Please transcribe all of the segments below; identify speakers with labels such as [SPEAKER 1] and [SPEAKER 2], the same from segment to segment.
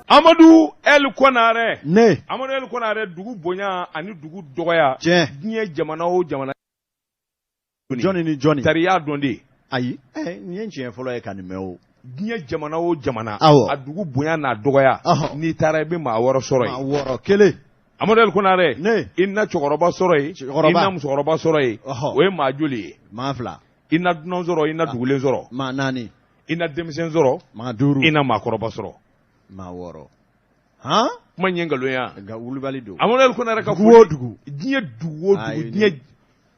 [SPEAKER 1] Amadu El Konarɛ.
[SPEAKER 2] Ne.
[SPEAKER 1] Amadu El Konarɛ, dugu bonya ani dugu dɔgɔya.
[SPEAKER 2] Tiɲɛ.
[SPEAKER 1] Diɲɛ jamana o jamana.
[SPEAKER 2] Jɔnni ni jɔnni?
[SPEAKER 1] Tari y'a dɔn de.
[SPEAKER 2] Ayi, nin ye tiɲɛ fɔlɔ ye ka nin mɛn o.
[SPEAKER 1] Diɲɛ jamana o jamana.
[SPEAKER 2] Awɔ.
[SPEAKER 1] A dugu bonya n'a dɔgɔya.
[SPEAKER 2] Ɔhɔ.
[SPEAKER 1] N'i taara i bɛ maa wɔɔrɔ sɔrɔ yen.
[SPEAKER 2] Maa wɔɔrɔ kelen.
[SPEAKER 1] Amadu El Konarɛ.
[SPEAKER 2] Ne.
[SPEAKER 1] I na cɛkɔrɔba sɔrɔ yen.
[SPEAKER 2] Cɛkɔrɔba.
[SPEAKER 1] I na musokɔrɔba sɔrɔ yen.
[SPEAKER 2] Ɔhɔ.
[SPEAKER 1] O ye maa joli ye?
[SPEAKER 2] Maa fila.
[SPEAKER 1] I na dunan sɔrɔ, i na dugulen sɔrɔ.
[SPEAKER 2] Maa naani.
[SPEAKER 1] I na denmisɛn sɔrɔ.
[SPEAKER 2] Maa duuru.
[SPEAKER 1] I na maakɔrɔba sɔrɔ.
[SPEAKER 2] Maa wɔɔrɔ. Han?
[SPEAKER 1] Kuma in ye nkalon ye wa?
[SPEAKER 2] Nka wulibali don.
[SPEAKER 1] Amadu El Konarɛ ka
[SPEAKER 2] Dugu o dugu.
[SPEAKER 1] Diɲɛ dugu o dugu, diɲɛ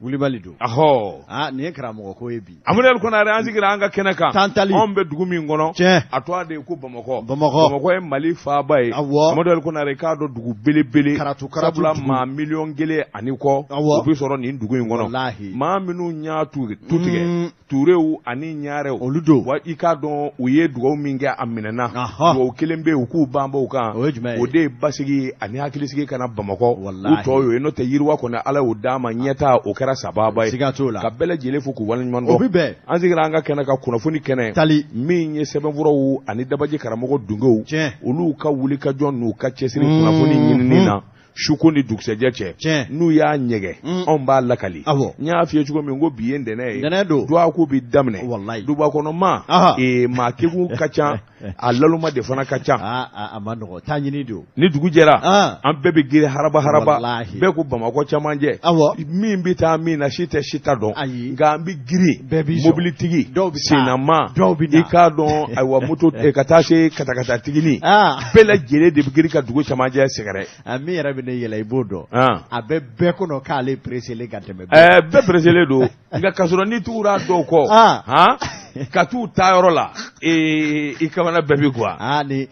[SPEAKER 2] wulibali don.
[SPEAKER 1] Ahɔ.
[SPEAKER 2] Aa, nin ye karamɔgɔ ko ye bi.
[SPEAKER 1] Amadu El Konarɛ, an sigira an ka kɛnɛ kan.
[SPEAKER 2] Tantali.
[SPEAKER 1] Anw bɛ dugu min kɔnɔ.
[SPEAKER 2] Tiɲɛ.
[SPEAKER 1] A tɔgɔ de ye ko Bamakɔ.
[SPEAKER 2] Bamakɔ.
[SPEAKER 1] Bamakɔ ye Mali faaba ye.
[SPEAKER 2] Awɔ.
[SPEAKER 1] Amadu El Konarɛ, i k'a dɔn dugu belebele.
[SPEAKER 2] Karatu karatu
[SPEAKER 1] Sabula
[SPEAKER 2] dugu.
[SPEAKER 1] maa 1 miliyɔn ani kɔ.
[SPEAKER 2] Awɔ.
[SPEAKER 1] O bɛ sɔrɔ nin dugu in kɔnɔ.
[SPEAKER 2] Walahi.
[SPEAKER 1] Maa minnu y'a tu tigɛ. Turew ani ɲarew.
[SPEAKER 2] Olu don.
[SPEAKER 1] Wa i k'a dɔn u ye dugawu min kɛ a minɛna.
[SPEAKER 2] Ɔhɔ.
[SPEAKER 1] Dugawu kelen bɛ yen u k'u banba o kan.
[SPEAKER 2] O ye jumɛn ye?
[SPEAKER 1] O de ye basigi ani hakilisigi ka na Bamakɔ.
[SPEAKER 2] Walahi.
[SPEAKER 1] U tɔ y'o ye, n'o tɛ yiriwa kɔni Ala y'o d'an ma ɲɛtaa o kɛra sababa ye.
[SPEAKER 2] Siga t'o la.
[SPEAKER 1] Ka bɛɛ lajɛlen fo k'u waleɲuman dɔn.
[SPEAKER 2] O bɛ bɛn.
[SPEAKER 1] An sigira an ka kɛnɛ kan kunnafoni kɛnɛ.
[SPEAKER 2] Tali.
[SPEAKER 1] Min ye sɛbɛnfuraw ani dabaji karamɔgɔ Dungew.
[SPEAKER 2] Tiɲɛ.
[SPEAKER 1] Olu ka wulikajɔ n'u ka cɛsiri kunnafoni ɲinini na. Suko ni dugusɛjɛ cɛ.
[SPEAKER 2] Tiɲɛ.
[SPEAKER 1] N'u y'a ɲɛgɛn. Anw b'a lakali.
[SPEAKER 2] Awɔ.
[SPEAKER 1] N y'a f'i ye cogo min ko bi ye ntɛnɛn ye.
[SPEAKER 2] Ntɛnɛn don.
[SPEAKER 1] Dɔgɔkun bɛ daminɛ.
[SPEAKER 2] Walayi.
[SPEAKER 1] Duguba kɔnɔ maa.
[SPEAKER 2] Aha.
[SPEAKER 1] Ee maa kekun ka ca a laloma de fana ka ca.
[SPEAKER 2] Aa, a ma nɔgɔ, taa ɲini don.
[SPEAKER 1] Ni dugu jɛra.
[SPEAKER 2] Ah.
[SPEAKER 1] An bɛɛ bɛ girin haraba haraba.
[SPEAKER 2] Walahi.
[SPEAKER 1] Bɛɛ ko Bamakɔ camancɛ.
[SPEAKER 2] Awɔ.
[SPEAKER 1] Min bɛ taa min na si tɛ si ta dɔn.
[SPEAKER 2] Ayi.
[SPEAKER 1] Nka an bɛ girin.
[SPEAKER 2] Bɛɛ b'i jɔ.
[SPEAKER 1] Mobilitigi.
[SPEAKER 2] Dɔw bɛ taa.
[SPEAKER 1] Sennama.
[SPEAKER 2] Dɔw bɛ na.
[SPEAKER 1] I k'a dɔn ayiwa moto ka taa se katakatatigi.
[SPEAKER 2] Ah.
[SPEAKER 1] Bɛɛ lajɛlen de bɛ girin ka dugu camancɛ sɛgɛrɛ.
[SPEAKER 2] A min yɛrɛ bɛ ne yɛlɛ i b'o dɔn.
[SPEAKER 1] Ah.
[SPEAKER 2] A bɛ bɛɛ kɔnɔ k'ale pereselen ka tɛmɛ bɛɛ.
[SPEAKER 1] Ɛɛ bɛɛ pereselen don nka k'a sɔrɔ n'i tugura dɔw kɔ.
[SPEAKER 2] Ah.
[SPEAKER 1] Han ka t'u taa yɔrɔ la ee i kamana bɛɛ bɛ gan.
[SPEAKER 2] Aa nin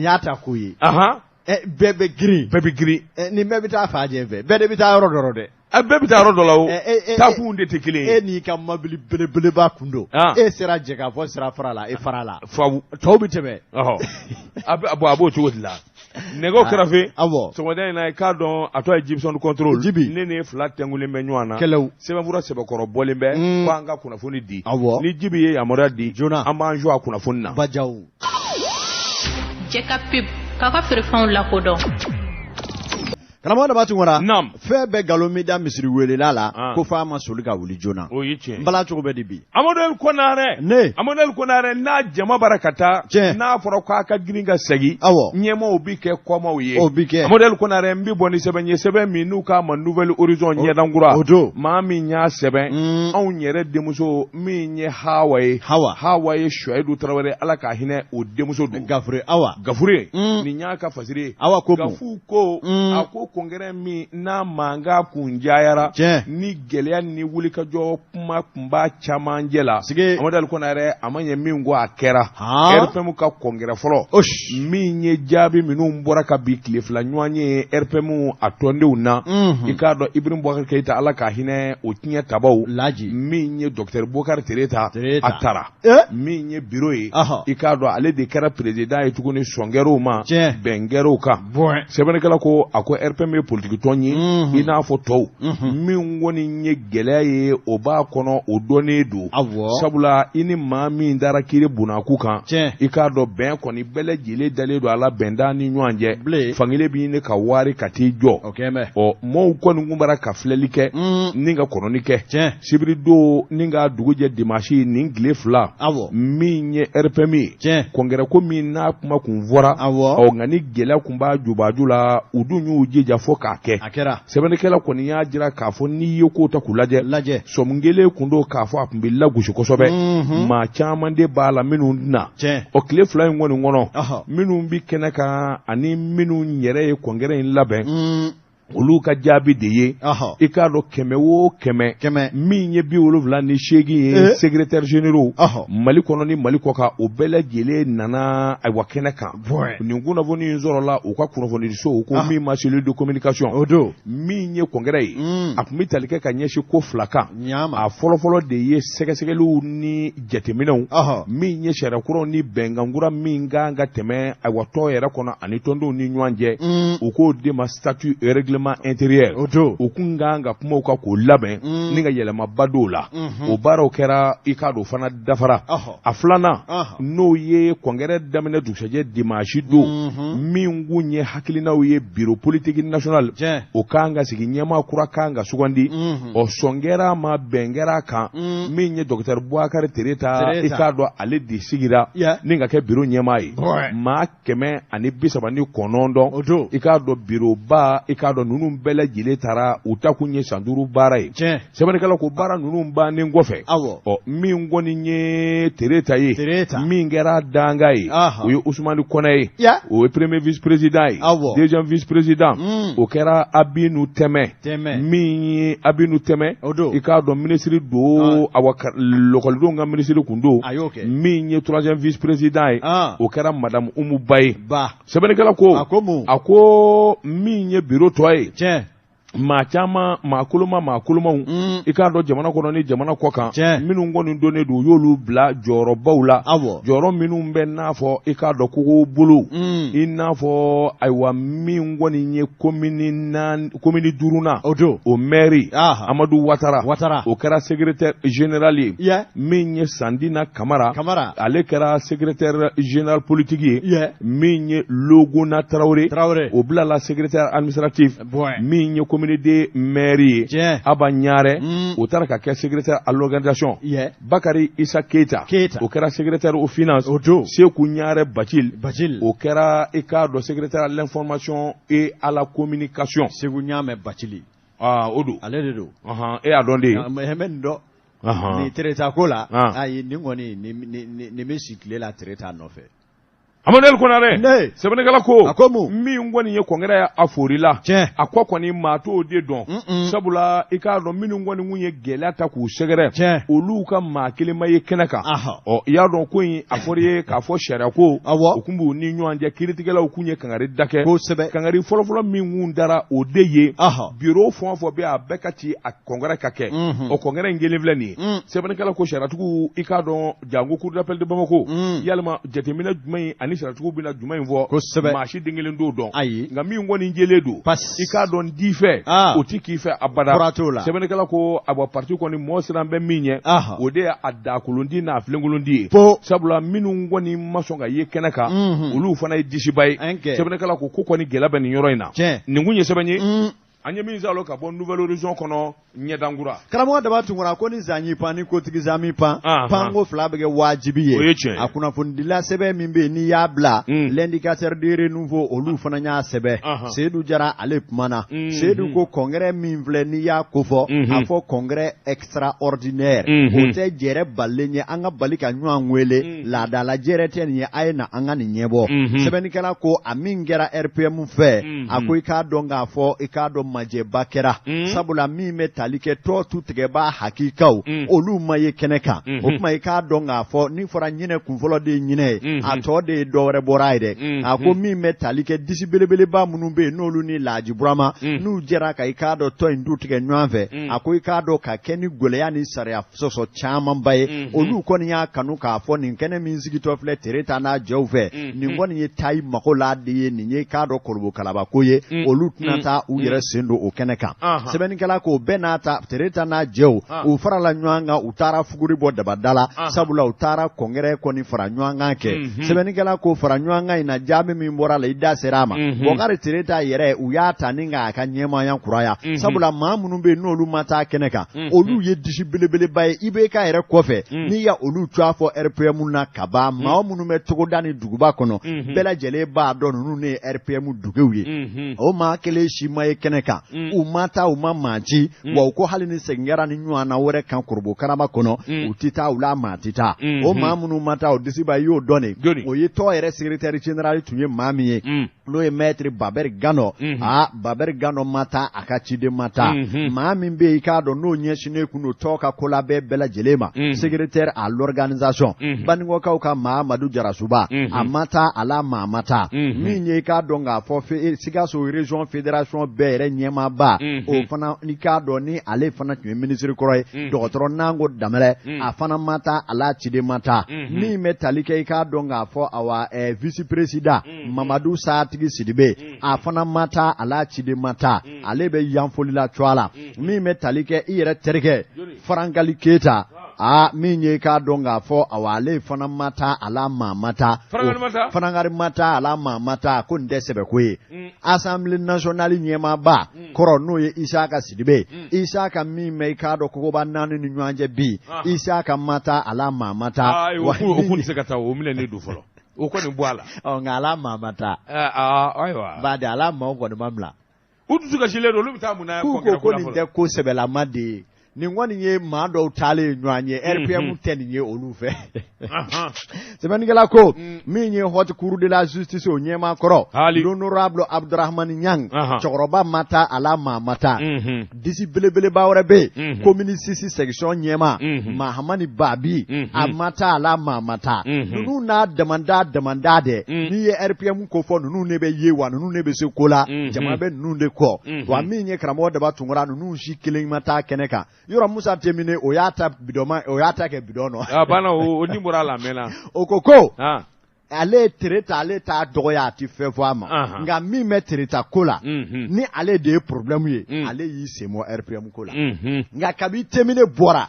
[SPEAKER 2] y'a ta ko ye.
[SPEAKER 1] Ahan.
[SPEAKER 2] Ɛ bɛɛ bɛ girin.
[SPEAKER 1] Bɛɛ bɛ girin.
[SPEAKER 2] Ɛ nin bɛɛ bɛ taa fa jɛ fɛ, bɛɛ de bɛ taa yɔrɔ dɔ rɔ dɛ.
[SPEAKER 1] A bɛɛ bɛ taa yɔrɔ dɔ la o.
[SPEAKER 2] Ɛ, ɛ, ɛ,
[SPEAKER 1] Taakun de tɛ kelen ye.
[SPEAKER 2] E n'i ka mobili belebeleba kun don.
[SPEAKER 1] Ah.
[SPEAKER 2] E sera jɛkafɔ sira fara la, e fara la.
[SPEAKER 1] Fawu.
[SPEAKER 2] Tɔw bɛ tɛmɛ.
[SPEAKER 1] Ɔhɔ. A bɛ bon a b'o cogo de la. Nɛgɛw kɛrɛfɛ.
[SPEAKER 2] Awɔ.
[SPEAKER 1] Sɔgɔmada in na i k'a dɔn a tɔgɔ ye Jibson contrôle.
[SPEAKER 2] Jibi.
[SPEAKER 1] Ne ni fila tɛnkulen bɛ ɲɔgɔn na.
[SPEAKER 2] Kɛlɛw.
[SPEAKER 1] Sɛbɛnfura sɛbɛkɔrɔ bɔlen bɛ. Ko an ka kunnafoni di.
[SPEAKER 2] Awɔ.
[SPEAKER 1] Ni Jibi ye yamaruya di.
[SPEAKER 2] Joona.
[SPEAKER 1] An b'an jɔ a kunnafoni na.
[SPEAKER 2] Bajaw.
[SPEAKER 3] Jɛ ka pub k'aw ka feerefɛnw lakodɔn.
[SPEAKER 2] Karamɔgɔ Daba Tunkara.
[SPEAKER 1] Naam.
[SPEAKER 2] Fɛn bɛɛ nkalon bɛ da misiri welela la.
[SPEAKER 1] Ah.
[SPEAKER 2] Ko f'a ma soli ka wuli joona.
[SPEAKER 1] O ye tiɲɛ ye.
[SPEAKER 2] N bala cogo bɛ di bi?
[SPEAKER 1] Amadu El Konarɛ.
[SPEAKER 2] Ne.
[SPEAKER 1] Amadu El Konarɛ n'a jama bara ka taa.
[SPEAKER 2] Tiɲɛ.
[SPEAKER 1] N'a fɔra k'a ka girin ka segin.
[SPEAKER 2] Awɔ.
[SPEAKER 1] Ɲɛmaaw bi kɛ kɔmaw ye.
[SPEAKER 2] O bi kɛ.
[SPEAKER 1] Amadu El Konarɛ n bi bɔ ni sɛbɛn ye sɛbɛn min n'u k'a ma Nouvel Horizon ɲɛdankura.
[SPEAKER 2] O don.
[SPEAKER 1] Maa min y'a sɛbɛn. Anw yɛrɛ denmuso min ye Hawa ye.
[SPEAKER 2] Hawa.
[SPEAKER 1] Hawa ye Suwayidu Tarawele Ala ka hinɛ o denmuso don.
[SPEAKER 2] Gafure Awa.
[SPEAKER 1] Gafure. Nin y'a ka fasiri ye.
[SPEAKER 2] Awa ko mun?
[SPEAKER 1] Gafu ko. A ko congrès min n'a mankan kun jayara.
[SPEAKER 2] Tiɲɛ.
[SPEAKER 1] Ni gɛlɛya ni wulikajɔ kuma kun b'a camancɛ la.
[SPEAKER 2] Sige.
[SPEAKER 1] Amadu El Konarɛ a ma ɲɛ min ko a kɛra.
[SPEAKER 2] Han.
[SPEAKER 1] RPM ka congrès fɔlɔ.
[SPEAKER 2] Osh.
[SPEAKER 1] Min ye jaabi minnu bɔra ka bi tile fila ɲɔgɔn ye RPM a tɔndenw na. I k'a dɔn Ibrahim Boubacar Keïta Ala ka hinɛ o tiɲɛ tabaw.
[SPEAKER 2] Laji.
[SPEAKER 1] Min ye docteur Bokar Tereta.
[SPEAKER 2] Tereta.
[SPEAKER 1] A taara.
[SPEAKER 2] Eh?
[SPEAKER 1] Min ye bureau ye.
[SPEAKER 2] Ɔhɔ.
[SPEAKER 1] I k'a dɔn ale de kɛra président ye tuguni sɔn kɛr'o ma.
[SPEAKER 2] Tiɲɛ.
[SPEAKER 1] Bɛn kɛr'o kan.
[SPEAKER 2] Bɔn.
[SPEAKER 1] Sɛbɛnnikɛla ko a ko RPM ye politiki tɔn ye. I n'a fɔ tɔw. Min kɔni ye gɛlɛya ye o b'a kɔnɔ o dɔnnen don.
[SPEAKER 2] Awɔ.
[SPEAKER 1] Sabula i ni maa min dara kiiri bunakun kan.
[SPEAKER 2] Tiɲɛ.
[SPEAKER 1] I k'a dɔn bɛn kɔni bɛɛ lajɛlen dalen don a la bɛn t'an ni ɲɔgɔn cɛ.
[SPEAKER 2] Bilen.
[SPEAKER 1] Fankelen bɛ ɲini ka wari ka t'i jɔ.
[SPEAKER 2] O kɛ bɛ.
[SPEAKER 1] Ɔ maaw kɔni kun bara ka filɛli kɛ. Ni ka kɔnɔni kɛ.
[SPEAKER 2] Tiɲɛ.
[SPEAKER 1] Sibiridon ni ka dugu jɛ dimanche nin tile fila.
[SPEAKER 2] Awɔ.
[SPEAKER 1] Min ye RPM ye.
[SPEAKER 2] Tiɲɛ.
[SPEAKER 1] Congrès ko min n'a kuma kun fɔra.
[SPEAKER 2] Awɔ.
[SPEAKER 1] Ɔ nka ni gɛlɛya kun b'a jubaju la u dun y'u jija fo k'a kɛ.
[SPEAKER 2] A kɛra.
[SPEAKER 1] Sɛbɛnnikɛla kɔni y'a jira k'a fɔ n'i ye ko ta k'u lajɛ.
[SPEAKER 2] Lajɛ.
[SPEAKER 1] Sɔmi kelen kun don k'a fɔ a tun bɛ lagosi kosɛbɛ. Maa caman de b'a la minnu tɛna.
[SPEAKER 2] Tiɲɛ.
[SPEAKER 1] Ɔ tile fila in kɔni kɔnɔ.
[SPEAKER 2] Ɔhɔ.
[SPEAKER 1] Minnu bɛ kɛnɛ kan ani minnu yɛrɛ ye congrès in labɛn. Olu ka jaabi de ye.
[SPEAKER 2] Ɔhɔ.
[SPEAKER 1] I k'a dɔn kɛmɛ o kɛmɛ.
[SPEAKER 2] Kɛmɛ.
[SPEAKER 1] Min ye 78 ye.
[SPEAKER 2] Eh.
[SPEAKER 1] Secrétaire généraux.
[SPEAKER 2] Ɔhɔ.
[SPEAKER 1] Mali kɔnɔ ni Mali kɔ kan o bɛɛ lajɛlen nana ayiwa kɛnɛ kan.
[SPEAKER 2] Bɔn.
[SPEAKER 1] Nin kunnafoni in sɔrɔla u ka kunnafonidiso ko
[SPEAKER 2] Ah.
[SPEAKER 1] min ma cellule de communication.
[SPEAKER 2] O don.
[SPEAKER 1] Min ye congrès ye. A tun bɛ tali kɛ ka ɲɛsin ko fila kan.
[SPEAKER 2] Ɲaama.
[SPEAKER 1] A fɔlɔfɔlɔ de ye sɛgɛsɛgɛliw ni jateminɛw.
[SPEAKER 2] Ɔhɔ.
[SPEAKER 1] Min ye sariya kuraw ni bɛnkankura min kan ka tɛmɛ ayiwa tɔn yɛrɛ kɔnɔ ani tɔndenw ni ɲɔgɔn cɛ. U k'o de ma statut règlement règlement intérieur,
[SPEAKER 2] O don.
[SPEAKER 1] o kun kan ka kuma o kan k'o labɛn ni ka yɛlɛmaba don o la. O baaraw kɛra, i k'a dɔn, o fana dafara. A filanan, n'o ye congrès daminɛ dugusɛjɛ dimanche don, min kun ye hakilinaw ye, bureau politique national o kan ka sigi, ɲɛmaa kura kan ka sugandi. Ɔ, sɔn kɛra a ma, bɛn kɛra a kan. Min ye docteur Boubacar Tereta, i k'a dɔn, ale de sigira ni ka kɛ bureau ɲɛmaa ye. Maa 139, i k'a dɔn, bureau ba, i k'a dɔn, ninnu bɛɛ lajɛlen taara u ta kun ye san 5 baara ye. Sɛbɛnnikɛla ko baara ninnu bannen kɔfɛ, ɔ, min kɔni ye Tereta ye, min kɛra danga ye, o ye Usumani Kɔnɛ ye, o ye premier vice président ye. Deuxième vice président, o kɛra Abinu Tɛmɛ. Min ye Abinu Tɛmɛ, i k'a dɔn, ministre don, awa, lɔkɔlidenw ka ministre kun don. Min ye troisième vice président ye, o kɛra madame Umu Ba ye. Sɛbɛnnikɛla ko, a ko min ye bureau tɔ ye, maa caman, maa koloma, maa kolomaw, i k'a dɔn, jamana kɔnɔ ni jamana kɔ kan, minnu kɔni donnen don, u y'olu bila jɔyɔrɔbaw la, jɔyɔrɔ minnu bɛ n'a fɔ, i k'a dɔn, kogo bolo, i n'a fɔ, ayiwa, min kɔni ye commune naani, commune duurunan, o maire Amadu Watara, o kɛra secrétaire général ye. Min ye Sandina Kamara, ale kɛra secrétaire général politique ye. Min ye Logona Tarawele, o bilala secrétaire administratif. Min ye commune de maire ye, Aba Ɲarɛ, o taara ka kɛ secrétaire à l'organisation. Bakari Isa Keita, o kɛra secrétaire aux finances. Seku Ɲarɛ Bacil, o kɛra, i k'a dɔn, secrétaire à l'information et à la communication.
[SPEAKER 2] Segu Ɲamɛ Bacili.
[SPEAKER 1] Aa, o don.
[SPEAKER 2] Ale de don.
[SPEAKER 1] E y'a dɔn de.
[SPEAKER 2] N bɛ nin dɔn nin Tereta ko la. Ayi, nin kɔni, nin bɛ si tile la Tereta nɔfɛ.
[SPEAKER 1] Amadu Konare, sɛbɛnnikɛla ko,
[SPEAKER 2] a ko mun?
[SPEAKER 1] Min kɔni ye congrès ye, a forila, a kɔ kɔni, maa t'o de dɔn, sabula i k'a dɔn, minnu kɔni kun ye gɛlɛya ta k'u sɛgɛrɛ, olu ka maa kelen ma ye kɛnɛ kan. Ɔ, i y'a dɔn ko in a fɔra ye k'a fɔ sariya ko, o kun b'u ni ɲɔgɔn cɛ. Kiiritigɛlaw kun ye kangari da kɛ. Kangari fɔlɔfɔlɔ min kun dara, o de ye bureau fɛn o fɛn bɛ, a bɛɛ ka ci a congrès ka kɛ. O congrès in kelen filɛ nin ye. Sɛbɛnnikɛla ko sariyatigiw, i k'a dɔn, janko cour d'appel de Bamako, yalima jateminɛ jumɛn ani sariyatigiw bɛna jumɛn in fɔ? Maa si den kelen t'o dɔn.
[SPEAKER 2] Ayi.
[SPEAKER 1] Nka min kɔni jɛlen don, i k'a dɔn, di fɛ o ti k'i fɛ abada. Sɛbɛnnikɛla ko, awa, parti kɔni, mɔgɔ siran bɛ min ɲɛ, o de ye a dakolondi n'a filenkolondi ye, sabula minnu kɔni ma sɔn ka ye kɛnɛ kan, olu fana ye disiba ye. Sɛbɛnnikɛla ko kɔni gɛlɛya bɛ nin yɔrɔ in na. Nin kun ye sɛbɛn ye an ye min salo ka bɔ Nouvel Horizon kɔnɔ, ɲɛdankura.
[SPEAKER 2] Karamɔgɔ Daba Tunkara ko ni zan y'i pan, ni kotigi zan m'i pan, panko fila bɛ kɛ wajibi ye.
[SPEAKER 1] O ye tiɲɛ.
[SPEAKER 2] A kunnafonidila sɛbɛn min bɛ yen, n'i y'a bila l'Indicateur du Renouveau, olu fana y'a sɛbɛn. Seyidu Jara, ale kumana. Seyidu ko congrès min filɛ, n'i y'a kofɔ, a fɔ congrès extraordinaire, o tɛ jɛrɛ balilen ye, an ka bali ka ɲɔgɔn wele, laadala jɛrɛ tɛ nin ye, a ye na an ka nin ɲɛbɔ. Sɛbɛnnikɛla ko a min kɛra RPM fɛ, a ko i k'a dɔn k'a fɔ, i k'a dɔn, majɛba kɛra, sabula min bɛ tali kɛ tɔ tu tigɛba hakikaw, olu ma ye kɛnɛ kan. O tuma, i k'a dɔn k'a fɔ, ni fɔra ɲinɛ kunfɔlɔ de ye ɲinɛ ye, a tɔ de ye dɔ wɛrɛ bɔra ye dɛ. A ko min bɛ tali kɛ disi belebeleba minnu bɛ yen, n'olu ni Laji Burama n'u jɛra ka, i k'a dɔn, tɔ in du tigɛ ɲɔgɔn fɛ, a ko i k'a dɔn, ka kɛ ni gɛlɛya ni sariya sɔsɔ camanba ye, olu kɔni y'a kanu k'a fɔ nin kɛnɛ min sigitɔ filɛ Tereta n'a jɛw fɛ, nin kɔni ye taa i mago la de ye, nin ye, k'a dɔn, kolobo kalabako ye, olu tɛna taa u yɛrɛ sen don o kɛnɛ kan. Sɛbɛnnikɛla k'o bɛɛ n'a ta, Tereta n'a jɛw, u farala ɲɔgɔn kan, u taara fuguri bɔ dabada la, sabula u taara congrès kɔni fara ɲɔgɔn kan kɛ. Sɛbɛnnikɛla ko fara ɲɔgɔn kan in na, jaabi min bɔra la, i da sera a ma, Bɔkari Tereta yɛrɛ, u y'a ta ni k'a ka ɲɛmaaya kuraya, sabula maa minnu bɛ yen, n'olu ma taa kɛnɛ kan, olu ye disi belebeleba ye IBK yɛrɛ kɔfɛ. N'i ya olu tɔgɔ fɔ RPM na ka ban, maa minnu bɛ togoda ni duguba kɔnɔ, bɛɛ lajɛlen b'a dɔn ninnu ne ye RPM duguw ye. O maa kelen si ma ye kɛnɛ kan, u ma taa, u ma maa ci wa. U ko hali ni segin kɛra ni ɲɔgɔnna wɛrɛ kan korobo karama kɔnɔ, u tɛ taa, u la maa tɛ taa. O maa minnu ma taa, o disiba, i y'o dɔn de, o ye tɔn yɛrɛ secrétaire général tun ye maa min ye, n'o ye maître Babɛri Gandɔ. Aa, Babɛri Gandɔ ma taa, a ka ciden ma taa. Maa min bɛ yen, i k'a dɔn, n'o ɲɛsinnen kun don tɔn ka kolabɛn bɛɛ lajɛlen ma, secrétaire à l'organisation, Banikɔkaw ka Mahamadu Jarasuba, a ma taa, a la maa ma taa. Min ye, i k'a dɔn k'a fɔ, Sikaso région fédération bɛɛ yɛrɛ ɲɛmaaba, o fana, i k'a dɔn, ni ale fana tun ye ministre kɔrɔ ye, dɔgɔtɔrɔ Nango Danbɛlɛ, a fana ma taa, a la ciden ma taa. Min bɛ tali kɛ, i k'a dɔn k'a fɔ, awa, vice président Mamadu Satigi Sidibe. A fana ma taa, a la ciden ma taa, ale bɛ yanfoli la cogoya la. Min bɛ tali kɛ i yɛrɛ terikɛ Farankali Keyita, aa min ye k'a dɔn k'a fɔ, awa, ale fana ma taa, a la maa ma taa, Farankali ma taa, a la maa ma taa, ko nin tɛ sɛbɛko ye. Assemblée nationale ɲɛmaaba kɔrɔ, n'o ye Isaka Sidibe, Isaka min bɛ i k'a dɔn kogoba naani ni ɲɔgɔn cɛ bi, Isaka ma taa, a la maa ma taa.
[SPEAKER 1] O kun tɛ se ka taa, o minɛnen don fɔlɔ, o kɔni bɔ a la.
[SPEAKER 2] Ɔ, nka a la maa ma taa.
[SPEAKER 1] Ayiwa.
[SPEAKER 2] Ba de a la maaw kɔni ma bila.
[SPEAKER 1] U dusu kasilen don, olu bɛ taa mun na?
[SPEAKER 2] K'u ko ko nin tɛ ko sɛbɛlama de ye, nin kɔni ye maa dɔw taalen ye ɲɔgɔn ye, RPM tɛ nin ye olu fɛ. Sɛbɛnnikɛla ko min ye haute cour de la justice o ɲɛmaa kɔrɔ, l'honorable Abdourahmane Niang, cɛkɔrɔba ma taa, a la maa ma taa. Disi belebeleba wɛrɛ bɛ yen, commune 6 section ɲɛmaa Mahamani Babi, a ma taa, a la maa ma taa. Ninnu n'a damanda damanda dɛ, n'i ye RPM ko fɔ, ninnu de bɛ ye wa, ninnu de bɛ se ko la, jama bɛ ninnu de kɔ wa. Min ye karamɔgɔ Daba Tunkara, ninnu si kelen ma taa kɛnɛ kan. Yɔrɔ Musa Temine, o y'a ta bidɔn, o y'a ta kɛ bidɔn nɔ.
[SPEAKER 1] A banna, o ni bɔra a la a mɛnna.
[SPEAKER 2] O ko ko ale ye Tereta, ale t'a dɔgɔya, a tɛ fɛn fɔ a ma, nka min bɛ Tereta ko la, ni ale de ye problème ye, ale y'i sen bɔ RPM ko la. Nka kabi Temine bɔra,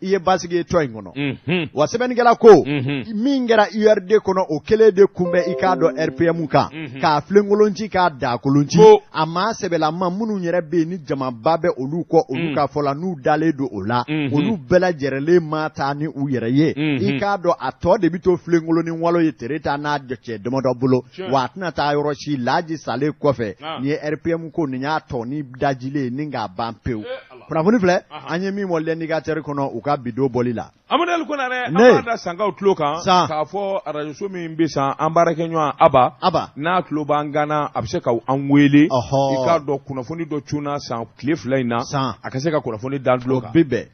[SPEAKER 2] i ye basigi ye tɔn in kɔnɔ wa. Sɛbɛnnikɛla ko min kɛra URD kɔnɔ, o kelen de kun bɛ i k'a dɔn RPM kan, k'a filenkolon ci, k'a dakolon ci. A maa sɛbɛlama minnu yɛrɛ bɛ yen ni jamaba bɛ olu kɔ, olu ka fɔ la, n'u dalen don o la, olu bɛɛ lajɛrɛlen ma taa ni u yɛrɛ ye. I k'a dɔn a tɔ de bɛ to filenkolon ni walo ye Tereta n'a cɛ damadɔ bolo wa, a tɛna taa yɔrɔ si Laji salen kɔfɛ. Nin ye RPM ko nin y'a tɔ ni dajilen ni k'a ban pewu. Kunnafoni filɛ an ye min bɔ L'Indicateur kɔnɔ u ka bi don bɔli la.
[SPEAKER 1] Amadu El Konare, an b'a da sankaw tulo kan k'a fɔ arajoso min bɛ san, an baarakɛɲɔgɔn Aba,
[SPEAKER 2] Aba
[SPEAKER 1] n'a tulo b'an kan na, a bɛ se ka an wele. I k'a dɔn kunnafoni dɔ cunna san tile 2 in na, a ka se ka kunnafoni d'an tulo kan.
[SPEAKER 2] O bɛ bɛn.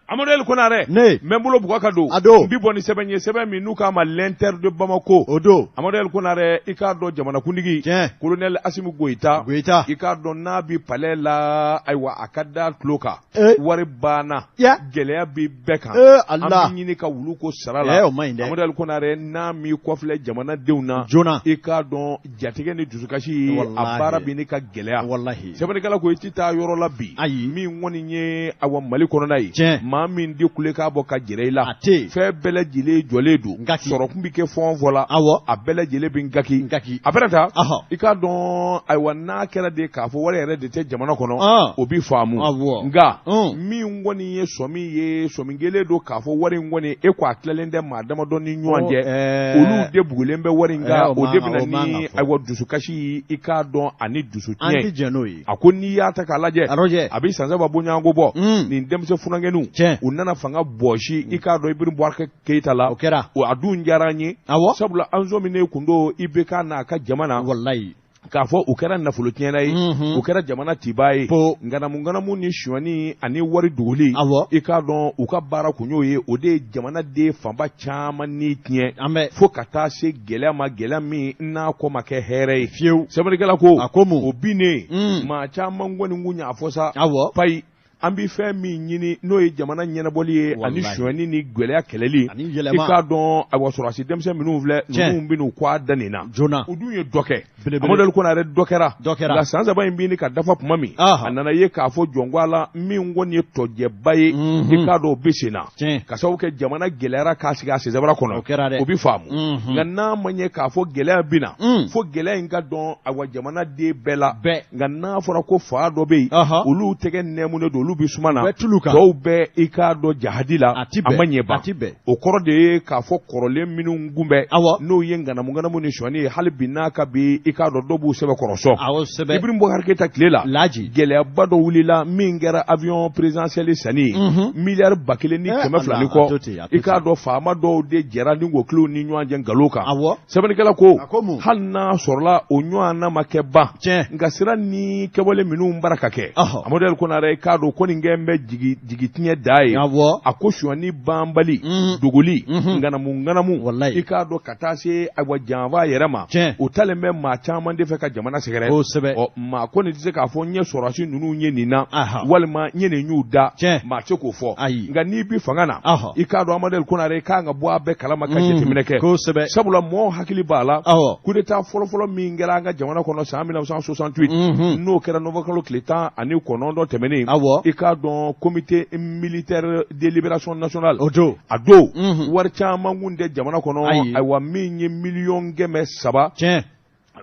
[SPEAKER 1] Amadu El Konare,
[SPEAKER 2] ne
[SPEAKER 1] n bɛ n bolo bugɔ ka don.
[SPEAKER 2] A don.
[SPEAKER 1] N bi bɔ ni sɛbɛn ye, sɛbɛn min n'u k'a ma L'Inter de Bamako.
[SPEAKER 2] O don.
[SPEAKER 1] Amadu El Konare, i k'a dɔn jamanakuntigi colonel Asimi Goyita.
[SPEAKER 2] Goyita.
[SPEAKER 1] I k'a dɔn n'a bi palais la, ayiwa, a ka da tulo kan. Wari banna, gɛlɛya bɛ bɛɛ kan, an bɛ ɲini ka wulu ko sara la.
[SPEAKER 2] O man ɲi dɛ.
[SPEAKER 1] Amadu El Konare, n'a m'i kɔfilɛ jamanadenw na
[SPEAKER 2] joona,
[SPEAKER 1] i k'a dɔn jatigɛ ni dusukasi, a baara bɛ ɲini ka gɛlɛya.
[SPEAKER 2] Walahi.
[SPEAKER 1] Sɛbɛnnikɛla ko i tɛ taa yɔrɔ la bi.
[SPEAKER 2] Ayi.
[SPEAKER 1] Min kɔni ye awa Mali kɔnɔna ye. Maa min di kule k'a bɔ ka jɛrɛ i la.
[SPEAKER 2] A tɛ yen.
[SPEAKER 1] Fɛn bɛɛ lajɛlen jɔlen don.
[SPEAKER 2] Nkaki.
[SPEAKER 1] Sɔrɔ kun bɛ kɛ fɛn o fɛn la.
[SPEAKER 2] Awɔ.
[SPEAKER 1] A bɛɛ lajɛlen bɛ nkaki.
[SPEAKER 2] Nkaki.
[SPEAKER 1] A bɛna taa. I k'a dɔn ayiwa n'a kɛra de k'a fɔ wari yɛrɛ de tɛ jamana kɔnɔ, o bɛ faamu. Nka min kɔni ye sɔmi ye, sɔmi kelen don k'a fɔ wari in kɔni, e ko a tilalen tɛ maa damadɔ ni ɲɔgɔn cɛ, olu de bugulen bɛ wari in kan, o de bɛ na ni ayiwa dusukasi, i k'a dɔn ani dusu
[SPEAKER 2] tiɲɛ.
[SPEAKER 1] A ko n'i y'a ta k'a lajɛ, a bɛ san 3 bɔɲɔgɔnko bɔ, nin denmisɛn funankɛninw, u nana fanga bɔsi, i k'a dɔn Ibrahim Boubacar Keyita la.
[SPEAKER 2] O kɛra.
[SPEAKER 1] A dun diyara an ye, sabula an sɔminen kun don IBK n'a ka jama na.
[SPEAKER 2] Walayi.
[SPEAKER 1] K'a fɔ u kɛra nafolo tiɲɛna ye, u kɛra jamana tibaa ye, ŋanamu ŋanamu ni sonyani ani wari duguli, i k'a dɔn u ka baara kun y'o ye. O de ye jamanaden fanba caman ni tiɲɛ, fo ka taa se gɛlɛya ma, gɛlɛya min n'a kɔ ma kɛ hɛrɛ ye
[SPEAKER 2] fiyewu.
[SPEAKER 1] Sɛbɛnnikɛla ko
[SPEAKER 2] a ko mun?
[SPEAKER 1] O binnen, maa caman kɔni kun y'a fɔ sa, payi an bɛ fɛn min ɲini, n'o ye jamana ɲɛnabɔli ye ani sonyani ni gɛlɛya kɛlɛli, i k'a dɔn ayiwa sɔrɔdasi denmisɛn minnu filɛ, ninnu bɛ n'u kɔ a da nin na
[SPEAKER 2] joona.
[SPEAKER 1] U dun ye dɔ kɛ, Amadu El Konare, dɔ kɛra.
[SPEAKER 2] Dɔ kɛra.
[SPEAKER 1] Nka san 3 in bɛ ɲini ka dafa tuma min, a nana ye k'a fɔ jɔnko a la, min kɔni ye tɔjɛba ye, i k'a dɔn o bɛ sen na, ka sababu kɛ jamana gɛlɛyara k'a sigi a sensabara kɔnɔ.
[SPEAKER 2] O kɛra dɛ.
[SPEAKER 1] O bɛ faamu. Nka n'a ma ɲɛ k'a fɔ gɛlɛya bɛ na, fo gɛlɛya in ka dɔn ayiwa jamanaden bɛɛ la. Nka n'a fɔra ko fa dɔ bɛ yen, olu tɛgɛ nɛɛmunen don, olu bɛ suma na, tɔw bɛɛ, i k'a dɔn jahadi la, a ma ɲɛ ban. O kɔrɔ de ye k'a fɔ kɔrɔlen minnu kun bɛ, n'o ye ŋanamu ŋanamu ni sonyani ye, hali bi n'a ka bi, i k'a dɔn dɔ b'u sɛbɛkɔrɔ sɔn. Ibrahim Boubacar Keita tile la, gɛlɛyaba dɔ wulila min kɛra avion présidentiel sanni ye, miliyari 1200 ni kɔ. I k'a dɔn faama dɔw de jɛra ni k'o tila u ni ɲɔgɔn cɛ nkalon kan. Sɛbɛnnikɛla ko hali n'a sɔrɔla o ɲɔgɔnna ma kɛ ban, nka sira ni kɛwale minnu bara ka kɛ, Amadu El Konare, i k'a dɔn ko nin kɛ bɛ jigi jigitiɲɛ da ye. A ko sonyani banbali, dogoli, ŋanamu ŋanamu, i k'a dɔn ka taa se ayiwa janfa yɛrɛ ma, o talen bɛ maa caman de fɛ ka jamana sɛgɛrɛ. Kosɛbɛ. Ɔ maa kɔni tɛ se k'a fɔ n ye sɔrɔdasi ninnu ye nin na, walima n ye nin y'u da, maa tɛ se k'o fɔ. Ayi. Nka n'i bi fanga na, i k'a dɔn Amadu El Konare i kan ka bɔ a bɛɛ kalama ka jateminɛ kɛ. Kosɛbɛ. Sabula mɔgɔw hakili b'a la, coup d'état fɔlɔfɔlɔ min kɛra an ka jamana kɔnɔ san 1968, n'o kɛra novembre kalo tile 19 tɛmɛnen, i k'a dɔn comité militaire de libération nationale, o don, a don, wari caman kun tɛ jamana kɔnɔ, ayiwa min ye miliyɔn 300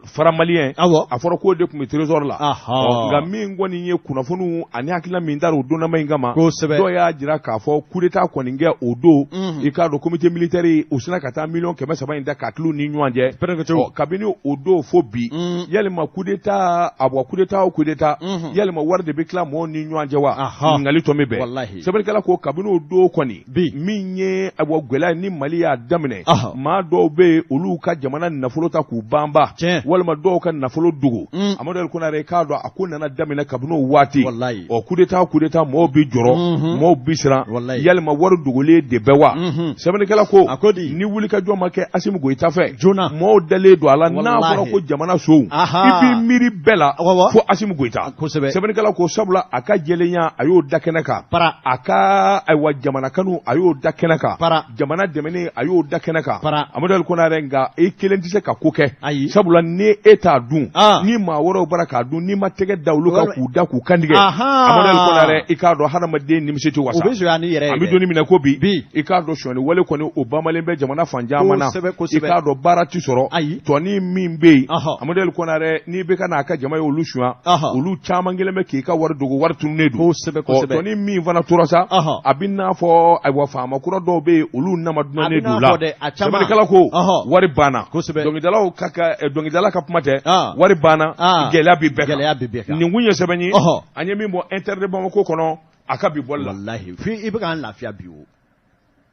[SPEAKER 1] franc malien, a fɔra k'o de tun bɛ trésor la. Nka min kɔni ye kunnafoniw ani hakilina min taara o donnama in kama, dɔw y'a jira k'a fɔ coup d'état kɔni kɛ o don, i k'a dɔn comité militaire u sinna ka taa miliyɔn 300 in ta k'a tila u ni ɲɔgɔn cɛ. Kabini o don fo bi, yalima coup d'état, a bɔ coup d'état o coup d'état, yalima wari de bɛ tila mɔgɔw ni ɲɔgɔn cɛ wa? Ɲininkali tɔ min bɛn, sɛbɛnnikɛla ko kabini o don kɔni, min ye ayiwa gɛlɛya ni Mali y'a daminɛ, maa dɔw bɛ yen olu ka jamana nafolo ta k'u banba, walima dɔw ka nafolo dogo. Amadu El Konare, i k'a dɔn a ko nana daminɛ kabini o waati. Ɔ coup d'état, coup d'état, mɔgɔw bɛ jɔrɔ, mɔgɔw bɛ siran, yalima wari dogolen de bɛ wa? Sɛbɛnnikɛla ko ni wulikajɔ ma kɛ Asimi Goyita fɛ joona, mɔgɔw dalen don a la, n'a fɔra ko jamana sow, i b'i miiri bɛɛ la fo Asimi Goyita. Sɛbɛnnikɛla ko sabula a ka jɛlenya a y'o da kɛnɛ kan, a ka ayiwa jamana kanu a y'o da kɛnɛ kan, jamana dɛmɛni a y'o da kɛnɛ kan. Amadu El Konare, nka i kelen tɛ se ka ko kɛ, sabula ni e t'a dun, ni maa wɛrɛw bara k'a dun, n'i ma tɛgɛ da olu kan k'u da k'u kantigɛ, Amadu El Konare, i k'a dɔn hadamaden nimisi tɛ wasa. An bɛ don min na ko bi, i k'a dɔn sonyani wale kɔni o bamalen bɛ jamana fan caman na, i k'a dɔn baara tɛ sɔrɔ, tɔni min bɛ yen, Amadu El Konare, n'i bɛ ka n'a ka jama ye olu sunya, olu caman kelen bɛ k'i ka wari dogo, wari tununnen don. Tɔni min fana tora sa, a bɛ n'a fɔ ayiwa faama kura dɔw bɛ yen, olu nama dunannen don la. Sɛbɛnnikɛla ko wari banna, dɔnkilidalaw ka dɔnkilidala ka kuma tɛ, wari banna, gɛlɛya bɛ bɛɛ kan. Nin kun ye sɛbɛn ye an ye min bɔ Inter de Bamako kɔnɔ a ka bi bɔli la.
[SPEAKER 2] Walahi i bɛ k'an lafiya bi o.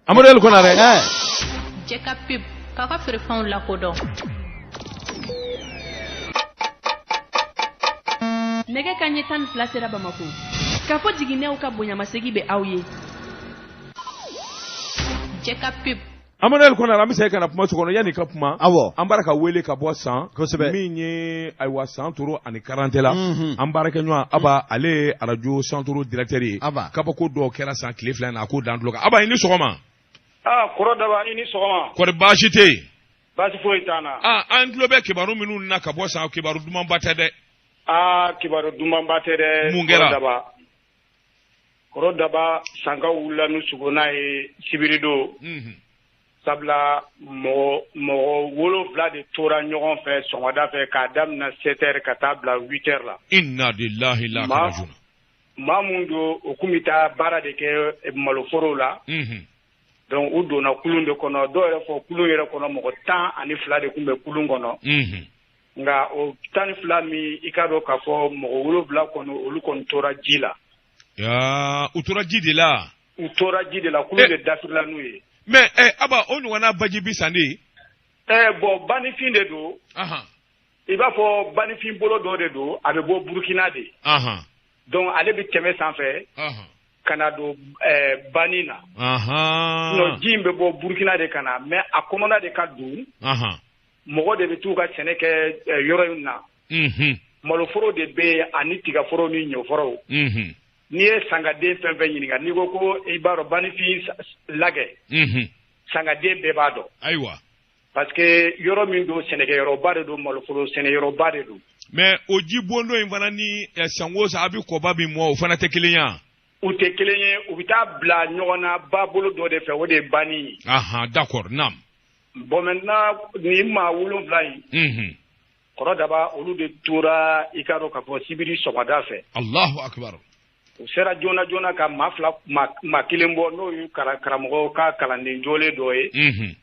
[SPEAKER 1] Amadu El Konare.
[SPEAKER 3] Jɛ ka pub k'a ka feerefɛnw lakodɔn.
[SPEAKER 4] Nɛgɛ kanɲɛ 12 sera Bamako. Kafo jiginɛw ka bonyamasegin bɛ aw ye.
[SPEAKER 3] Jɛ ka pub.
[SPEAKER 1] Amadu El Konare, an bɛ segin ka na kumaso kɔnɔ. Yanni ka kuma,
[SPEAKER 2] awɔ,
[SPEAKER 1] an bɔra ka wele ka bɔ San.
[SPEAKER 2] Kosɛbɛ.
[SPEAKER 1] Min ye ayiwa Santoro ani Karantɛ la, an baarakɛɲɔgɔn Aba, ale ye arajo Santoro directeur ye.
[SPEAKER 2] Aba,
[SPEAKER 1] kabako dɔw kɛra San tile 2 in na, a k'o d'an tulo kan. Aba, i ni sɔgɔma.
[SPEAKER 5] Aa kɔrɔ Daba, i ni sɔgɔma.
[SPEAKER 1] Kɔri baasi tɛ yen?
[SPEAKER 5] Baasi foyi t'an na.
[SPEAKER 1] Aa an tulo bɛ kibaru minnu na ka bɔ San, kibaru dumanba tɛ dɛ.
[SPEAKER 5] Aa kibaru dumanba tɛ dɛ.
[SPEAKER 1] Mun kɛra?
[SPEAKER 5] Daba. Kɔrɔ Daba, Sankaw wulila ni sugona ye sibiridon. Sabula mɔgɔ 7 de tora ɲɔgɔn fɛ sɔgɔmada fɛ k'a daminɛ 7 heures ka taa bila 8 heures la.
[SPEAKER 1] Inna lillahi la
[SPEAKER 5] rajiun. Maa mun don, u kun bɛ taa baara de kɛ maloforow la. Donc u donna kulun de kɔnɔ, dɔw yɛrɛ fɔ kulun yɛrɛ kɔnɔ mɔgɔ 12 de tun bɛ kulun kɔnɔ. Nka o 12 min, i k'a dɔn k'a fɔ mɔgɔ 7 kɔni, olu kɔni tora ji la.
[SPEAKER 1] U tora ji de la?
[SPEAKER 5] U tora ji de la, kulun de dafirila n'u ye.
[SPEAKER 1] Mais Aba, o ɲɔgɔnna baji bi san de?
[SPEAKER 5] Bon, banifin de don. I b'a fɔ banifin bolo dɔ de don, a bɛ bɔ Burukina de. Donc ale bɛ tɛmɛ sanfɛ ka na don banni na. Sinon ji in bɛ bɔ Burukina de ka na, mais a kɔnɔna de ka dun. Mɔgɔ de bɛ t'u ka sɛnɛ kɛ yɔrɔ in na. Maloforo de bɛ yen ani tigaforo ni ɲɔforow. N'i ye sangaden fɛn fɛn ɲininka, n'i ko ko i b'a dɔn banifin lagɛ, sangaden bɛɛ b'a dɔn.
[SPEAKER 1] Ayiwa.
[SPEAKER 5] Parce que yɔrɔ min don, sɛnɛkɛyɔrɔba de don, maloforo sɛnɛyɔrɔba de don.
[SPEAKER 1] Mais o ji bondo in fana ni san o san a bɛ kɔba min mɔ, o fana tɛ kelen ye wa?
[SPEAKER 5] U tɛ kelen ye, u bɛ taa bila ɲɔgɔn na ba bolo dɔ de fɛ, o de ye banni ye.
[SPEAKER 1] Ahan, d'accord, naam.
[SPEAKER 5] Bon maintenant nin maa 7 in, Kɔrɔ Daba, olu de tora, i k'a dɔn k'a fɔ sibiri sɔgɔmada fɛ.
[SPEAKER 1] Allahu akbar.
[SPEAKER 5] U sera joona joona ka maa fila, maa kelen bɔ, n'o ye karamɔgɔ ka kalanden jɔlen dɔ ye.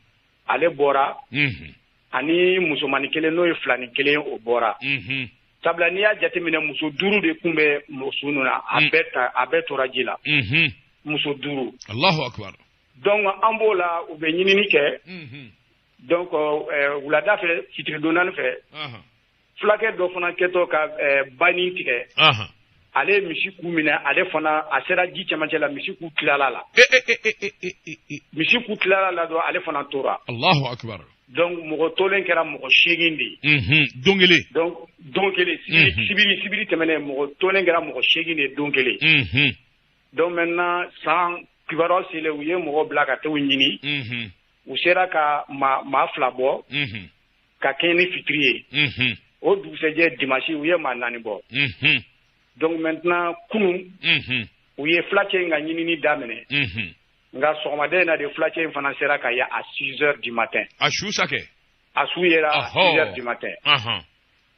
[SPEAKER 5] Ale bɔra. Ani musomannin kelen, n'o ye filanin kelen, o bɔra. Sabula n'i y'a jateminɛ, muso 5 de tun bɛ muso ninnu na, a bɛɛ ta, a bɛɛ tora ji la. Muso 5.
[SPEAKER 1] Allahu akbar.
[SPEAKER 5] Donc an b'o la, u bɛ ɲinini kɛ. Donc wulada fɛ, fitiridonda fɛ, fulakɛ dɔ fana kɛtɔ ka banni tigɛ, ale ye misi ku minɛ, ale fana a sera ji cɛmancɛ la, misi ku tilala la. Misi ku tilala la dɔrɔn, ale fana tora.
[SPEAKER 1] Allahu akbar.
[SPEAKER 5] Donc mɔgɔ tolen kɛra mɔgɔ 8 de
[SPEAKER 1] ye. Don kelen.
[SPEAKER 5] Donc don kelen sibiri sibiri tɛmɛnen, mɔgɔ tolen kɛra mɔgɔ 8 de ye don kelen. Donc maintenant, san kibaruya selen, u ye mɔgɔ bila ka t'u ɲini. U sera ka maa 2 bɔ ka kɛɲɛ ni fitiri ye. O dugusɛjɛ dimanche, u ye maa 4 bɔ. Donc maintenant, kunun, u ye fulacɛ in ka ɲinini daminɛ. Nka sɔgɔmaden in na de, fulacɛ in fana sera ka ye à 6 heures du matin.
[SPEAKER 1] A su sa kɛ.
[SPEAKER 5] A su yera à 6 heures du matin.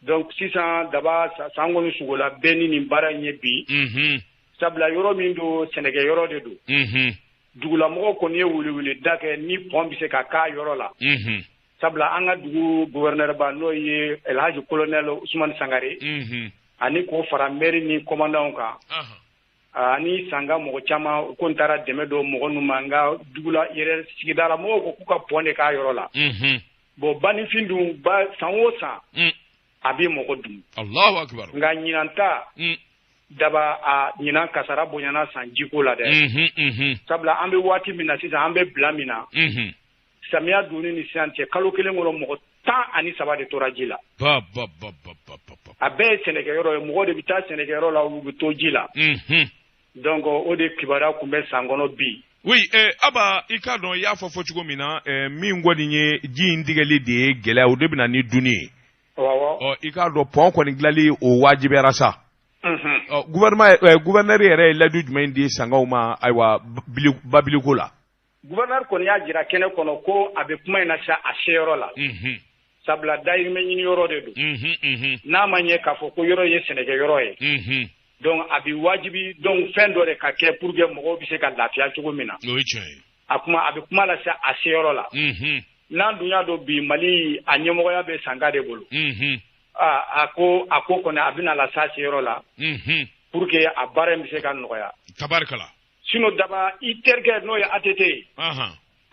[SPEAKER 5] Donc sisan daba, san kɔni sugola bɛɛ ni nin baara in ye bi. Sabula yɔrɔ min don, sɛnɛkɛ yɔrɔ de don. Dugulamɔgɔw kɔni ye welewele da kɛ ni pont bɛ se ka k'a yɔrɔ la. Sabula an ka dugu gouverneur ba, n'o ye Elhaji Colonel Ousmane Sangare. Ani k'o fara maire ni commandant kan. Ani Sanga mɔgɔ caman, u ko n taara dɛmɛ don mɔgɔ ninnu ma. Nka dugula yɛrɛ, sigidala mɔgɔw ko k'u ka pont de k'a yɔrɔ la. Bon, banifin dun ba, san o san a bɛ mɔgɔ dun.
[SPEAKER 1] Allahu akbar.
[SPEAKER 5] Nka ɲinan ta daba, a ɲinan kasara bonyana san jiko la dɛ. Sabula an bɛ waati min na sisan, an bɛ bila min na, samiya donni ni sisan cɛ, kalo 1 kɔnɔ, mɔgɔ 13 de tora ji la. A bɛɛ ye sɛnɛkɛyɔrɔ ye, mɔgɔ de bɛ taa sɛnɛkɛyɔrɔ la, u bɛ to ji la. Donc o de kibaruya tun bɛ san kɔnɔ bi.
[SPEAKER 1] Oui, Aba, i k'a dɔn, i y'a fɔ cogo min na, min kɔni ye ji in tigɛli de ye gɛlɛya, o de bɛ na ni dunni ye.
[SPEAKER 5] Awɔ.
[SPEAKER 1] Ɔ, i k'a dɔn, pont kɔni dilanli, o wajibiyara sa. Ɔ, gouvernement, gouverneur yɛrɛ ye layidu jumɛn di Sangaw ma, ayiwa, babiliko la?
[SPEAKER 5] Gouverneur kɔni y'a jira kɛnɛ kɔnɔ ko a bɛ kuma in na sa a seyɔrɔ la. Sabula dayirimɛ ɲini yɔrɔ de don. N'a ma ɲɛ k'a fɔ ko yɔrɔ ye sɛnɛkɛyɔrɔ ye. Donc a bɛ wajibi, donc fɛn dɔ de ka kɛ pour que mɔgɔw bɛ se ka lafiya cogo min na.
[SPEAKER 1] O ye tiɲɛ ye.
[SPEAKER 5] A kuma, a bɛ kuma lase a seyɔrɔ la. N'an dun y'a dɔn bi, Mali a ɲɛmɔgɔya bɛ Sanga de bolo. A ko kɔni, a bɛna lase a seyɔrɔ la. Pour que a baara in bɛ se ka nɔgɔya.
[SPEAKER 1] Tabarikala.
[SPEAKER 5] Sinon daba, i terikɛ, n'o ye ATT ye.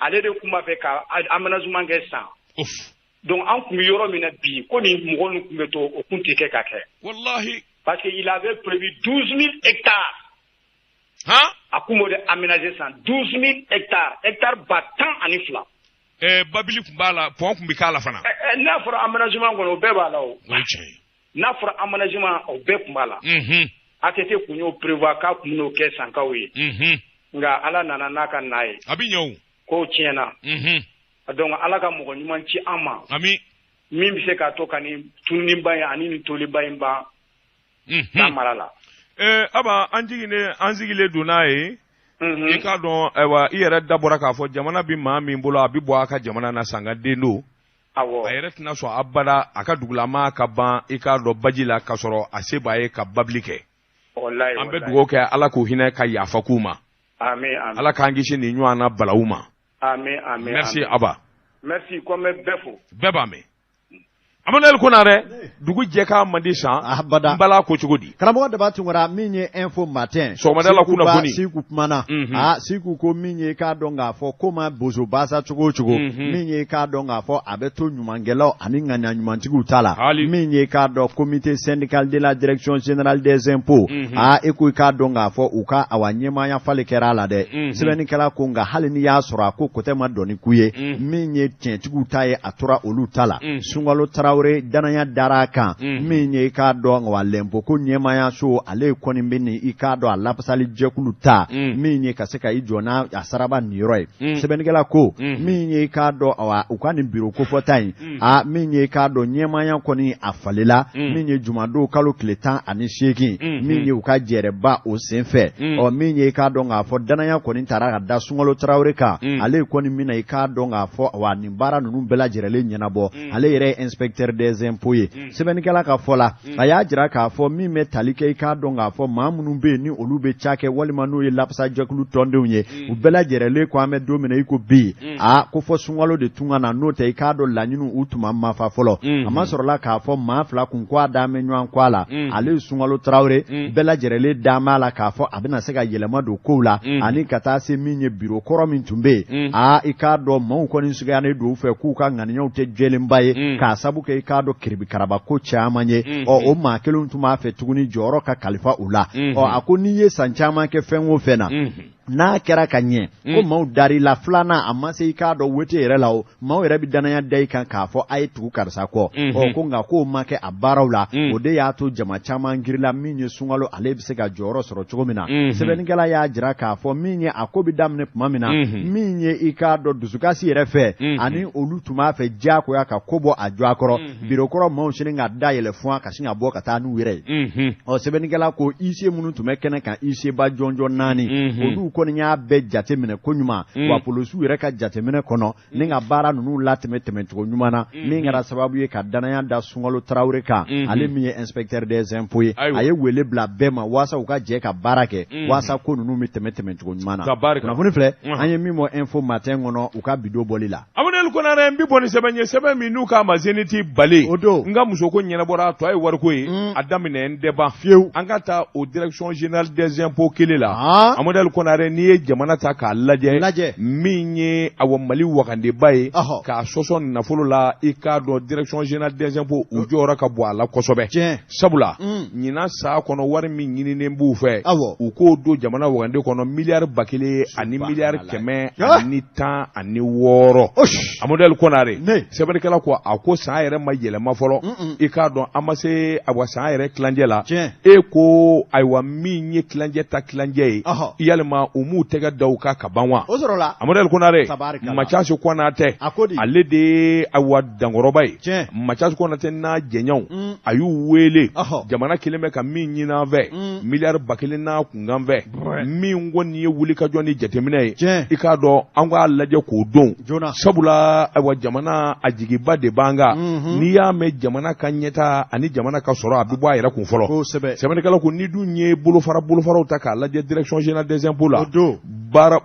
[SPEAKER 5] Ale de tun b'a fɛ ka aménagement kɛ san. Donc an tun bɛ yɔrɔ min na bi, ko nin mɔgɔ ninnu tun bɛ to, o tun tɛ kɛ ka kɛ.
[SPEAKER 1] Wallahi.
[SPEAKER 5] Parce que il avait prévu 12 000 hectares.
[SPEAKER 1] Han?
[SPEAKER 5] A kun b'o de aménager san, 12 000 hectares, hectares 12,000.
[SPEAKER 1] Babili tun b'a la, pont tun bɛ k'a la fana.
[SPEAKER 5] N'a fɔra aménagement kɔnɔ, o bɛɛ b'a la o.
[SPEAKER 1] O ye tiɲɛ ye.
[SPEAKER 5] N'a fɔra aménagement, o bɛɛ tun b'a la. ATT tun y'o prévoir k'a tun bɛn'o kɛ Sankaw ye. Nka Ala nana n'a ka na ye.
[SPEAKER 1] A bɛ ɲɛ o.
[SPEAKER 5] Kow tiɲɛna. Donc Ala ka mɔgɔ ɲuman ci an ma.
[SPEAKER 1] Ami.
[SPEAKER 5] Min bɛ se k'a to ka nin tununiba in ani nin toliba in ban. San mara la.
[SPEAKER 1] Aba, an jiginnen, an sigilen don n'a ye. I k'a dɔn, ayiwa, i yɛrɛ da bɔra k'a fɔ jamana bɛ maa min bolo, a bɛ bɔ a ka jamana na, Sanga den don.
[SPEAKER 5] Awɔ.
[SPEAKER 1] A yɛrɛ tɛna sɔn abada a ka dugulama ka ban, i k'a dɔn, baji la, k'a sɔrɔ a se b'a ye ka babili kɛ.
[SPEAKER 5] Walayi.
[SPEAKER 1] An bɛ dugawu kɛ, Ala k'u hinɛ ka yafa k'u ma.
[SPEAKER 5] Ami, ami.
[SPEAKER 1] Ala k'an kisi nin ɲɔgɔn na balawu ma.
[SPEAKER 5] Ami, ami.
[SPEAKER 1] Merci Aba.
[SPEAKER 5] Merci, ko n bɛ bɛɛ fo.
[SPEAKER 1] Bɛɛ b'a mɛn. Emmanuel Konarɛ, dugu jɛ k'a man di san.
[SPEAKER 2] Abada.
[SPEAKER 1] N bala ko cogo di?
[SPEAKER 2] Karamɔgɔ Daba Tunkara, min ye Info Matin.
[SPEAKER 1] Sɔgɔmada la kunnafoni.
[SPEAKER 2] Siku kumana. Aa, Siku ko min ye, k'a dɔn k'a fɔ ko ma bozo basa cogo o cogo. Min ye, k'a dɔn k'a fɔ a bɛ to ɲumankɛlaw ani ŋaniya ɲumantigiw ta la. Min ye, k'a dɔn, comité syndical de la direction générale des impôts. Aa, e ko i k'a dɔn k'a fɔ u ka awa ɲɛmaaya falen kɛra a la dɛ. Sɛbɛnnikɛla ko nka hali n'i y'a sɔrɔ a ko ko tɛ ma dɔnni k'u ye. Min ye tiɲɛtigiw ta ye, a tora olu ta la. Sunkalo Tarawele, danaya dara a kan. Min ye, i k'a dɔn wa, lɛnpo ko ɲɛmaayaso, ale kɔni bɛ nin, i k'a dɔn, a lafasali jɛkulu ta. Min ye ka se ka i jɔ n'a a saraba niyɔrɔ ye. Sɛbɛnnikɛla ko min ye, i k'a dɔn, awa, u ka nin biro kofɔta in, a min ye, i k'a dɔn, ɲɛmaaya kɔni a falela. Min ye jumadon kalo tile 18, min ye u ka jɛrɛba o senfɛ. Ɔ, min ye, i k'a dɔn k'a fɔ danaya kɔni taara ka da Sunkalo Tarawele kan. Ale kɔni min na, i k'a dɔn k'a fɔ wa, nin baara ninnu bɛɛ lajɛlen ɲɛnabɔ. Ale yɛrɛ ye inspecteur des impôts ye. Sɛbɛnnikɛla ka fɔ la, a y'a jira k'a fɔ min bɛ tali kɛ, i k'a dɔn k'a fɔ maa minnu bɛ yen ni olu bɛ ca kɛ walima n'o ye lafasajɛkulu tɔndenw ye, u bɛɛ lajɛlen ko an bɛ don min na i ko bi, aa, ko fɔ Sunkalo de tun ka na, n'o tɛ, i k'a dɔn, laɲiniw u tun ma mafa fɔlɔ. A ma sɔrɔla k'a fɔ maa fila kun ko a dan bɛ ɲɔgɔn kɔ a la. Ale ye Sunkalo Tarawele, bɛɛ lajɛlen dan b'a la k'a fɔ a bɛna se ka yɛlɛma don kow la ani ka taa se min ye biro kɔrɔ min tun bɛ yen. Aa, i k'a dɔn, maaw kɔni siganen don u fɛ k'u ka ŋaniyaw tɛ jɛlenba ye, k'a sabu kɛ, i k'a dɔn, kiribi-karaba ko caman ye. Ɔ, o maa kelen tun b'a fɛ tuguni jɔyɔrɔ ka kalifa u la. Ɔ, a ko n'i ye san caman kɛ fɛn o fɛn na. N'a kɛra ka ɲɛ ko maaw dar'i la filanan a ma se i k'a dɔn wete yɛrɛ la o maaw yɛrɛ bɛ danaya da i kan k'a fɔ a ye tugu karisa kɔ. Ɔ ko nka k'o ma kɛ a baaraw la, o de y'a to jama caman girila min ye Sunkalo ale bɛ se ka jɔyɔrɔ sɔrɔ cogo min na. Sɛbɛnnikɛla y'a jira k'a fɔ min ye a ko bɛ daminɛ tuma min na, min ye i k'a dɔn dusukasi yɛrɛ fɛ ani olu tun b'a fɛ diyagoya ka ko bɔ a jɔ a kɔrɔ, biro kɔrɔ maaw sini ka da yɛlɛ fún ka sin ka bɔ ka taa n'u yɛrɛ ye. Ɔ sɛbɛnnikɛla ko huissier minnu tun bɛ kɛnɛ kan, huissier ba jɔnjɔn naani, olu kɔni y'a bɛɛ jateminɛ ko ɲuman, wa polisiw yɛrɛ ka jateminɛ kɔnɔ ni ka baara ninnu latɛmɛ tɛmɛcogo ɲuman na, min kɛra sababu ye ka danaya da Sunkalo Tarawele kan, ale min ye inspecteur des impôts ye. A ye wele bila bɛɛ ma waasa u ka jɛ ka baara kɛ waasa ko ninnu bɛ tɛmɛ tɛmɛcogo ɲuman na. Kunnafoni filɛ an ye min bɔ Info Matin kɔnɔ u ka bi don bɔli la.
[SPEAKER 1] Amadu Konare, n bɛ bɔ ni sɛbɛn ye, sɛbɛn min n'u k'a ma Zénith Bale.
[SPEAKER 2] O don.
[SPEAKER 1] N ka musoko ɲɛnabɔra, a tɔ ye wariko ye. A daminɛ n tɛ ban.
[SPEAKER 2] Fiyewu.
[SPEAKER 1] An ka taa o direction générale des impôts kelen la. Amadu Konare, n'i ye jamana ta k'a lajɛ.
[SPEAKER 2] Lajɛ.
[SPEAKER 1] Min ye awa Mali wagandeba ye.
[SPEAKER 2] Ɔhɔ.
[SPEAKER 1] K'a sɔsɔ nafolo la, i k'a dɔn direction générale des impôts u jɔyɔrɔ ka bon a la kosɛbɛ.
[SPEAKER 2] Tiɲɛ.
[SPEAKER 1] Sabula. Ɲinan san kɔnɔ wari min ɲininen b'u fɛ.
[SPEAKER 2] Awɔ.
[SPEAKER 1] U k'o don jamana wagande kɔnɔ miliyari 1000 ani miliyari 116. Amadu Konare, sɛbɛnnikɛla ko a ko san yɛrɛ ma yɛlɛma fɔlɔ, i k'a dɔn an ma se awa san yɛrɛ tilancɛ la. E ko ayiwa min ye tilancɛ ta tilancɛ ye, yalima u m'u tɛgɛ da u kan ka ban wa? Amadu Konare, Mathias Konatɛ, ale de ye ayiwa dankɔrɔba ye. Mathias Konatɛ n'a jɛɲɔgɔnw, a y'u wele, jamana kelen bɛ ka min ɲini an fɛ, miliyari 1000 n'a kunkanfɛn. Min kɔni ye wulikajɔ ni jateminɛ ye, i k'a dɔn an k'a lajɛ k'o don, sabula ayiwa jamana a jigiba de b'an kan. N'i y'a mɛn jamana ka ɲɛtaa ani jamana ka sɔrɔ, a bɛ bɔ a yɛrɛ kun fɔlɔ. Sɛbɛnnikɛla ko n'i dun ye bolofara bolofaraw ta k'a lajɛ direction générale des impôts la, baara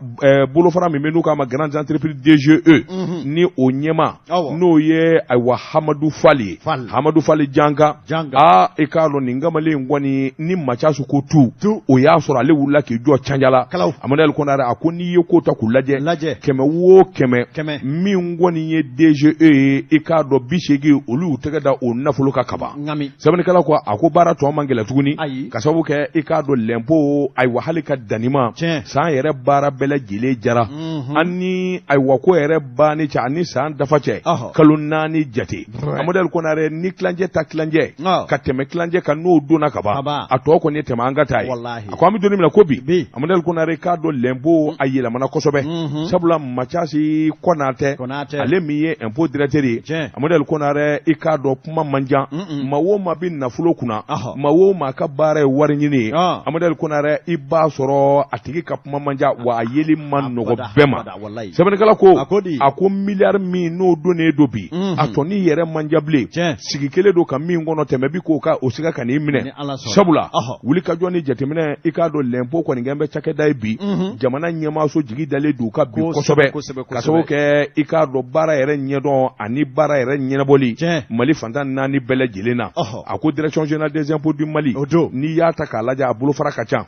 [SPEAKER 1] bolofara min bɛ n'u k'a ma grandes entreprises DGE, ni o ɲɛmaa n'o ye ayiwa Hamadu Fali ye, Hamadu Fali Janka, aa i k'a dɔn nin kamalen in kɔni ni Mathias ko tu, o y'a sɔrɔ ale wulila k'i jɔ canja la. Amadu Konare a ko n'i ye ko ta k'u lajɛ, kɛmɛ o kɛmɛ, min kɔni ye DGE ye, i k'a dɔn 80 olu y'u tɛgɛ da o nafolo kan kaban. Sɛbɛnnikɛla ko a ko baara tɔ man gɛlɛn tuguni, ka sababu kɛ i k'a dɔn lɛnpo ayiwa hali ka dannima san yɛrɛ baara bɛɛ lajɛlen jara an ni ayiwa ko yɛrɛ banni cɛ ani san dafa cɛ kalo 4 jate. Amadu Konare, ni tilancɛ ta tilancɛ ka tɛmɛ tilancɛ kan n'o donna ka ban, a tɔ kɔni ye tɛmɛ an ka taa ye. A ko an bɛ don min na ko bi, Amadu Konare, k'a dɔn lɛnpo a yɛlɛmana kosɛbɛ, sabula Mathias Konatɛ, ale min ye impôt directeur ye, Amadu Konare, i k'a dɔn kuma man jan. Maa o maa bɛ nafolo kunna, maa o maa ka baara ye wari ɲini ye, Amadu Konare, i b'a sɔrɔ a tigi ka kuma man jan, wa a yeli man nɔgɔ bɛɛ ma. Sɛbɛnnikɛla ko a ko miliyari min n'o donnen don bi, a tɔni yɛrɛ man ca bilen, sigi kelen don ka min kɔnɔ tɛmɛ bi k'o ka o siga ka n'i minɛ, sabula wulikajɔ ni jateminɛ, i k'a dɔn lɛnpo kɔni kɛn bɛ cakɛda ye bi, jamana ɲɛmaaso jigi dalen don u kan bi kosɛbɛ, ka sababu kɛ i k'a dɔn baara yɛrɛ ɲɛdɔn ani baara yɛrɛ ɲɛnabɔli Mali fan 14 bɛɛ lajɛlen na. A ko direction générale des impôts du Mali, n'i y'a ta k'a lajɛ, a bolofara ka ca,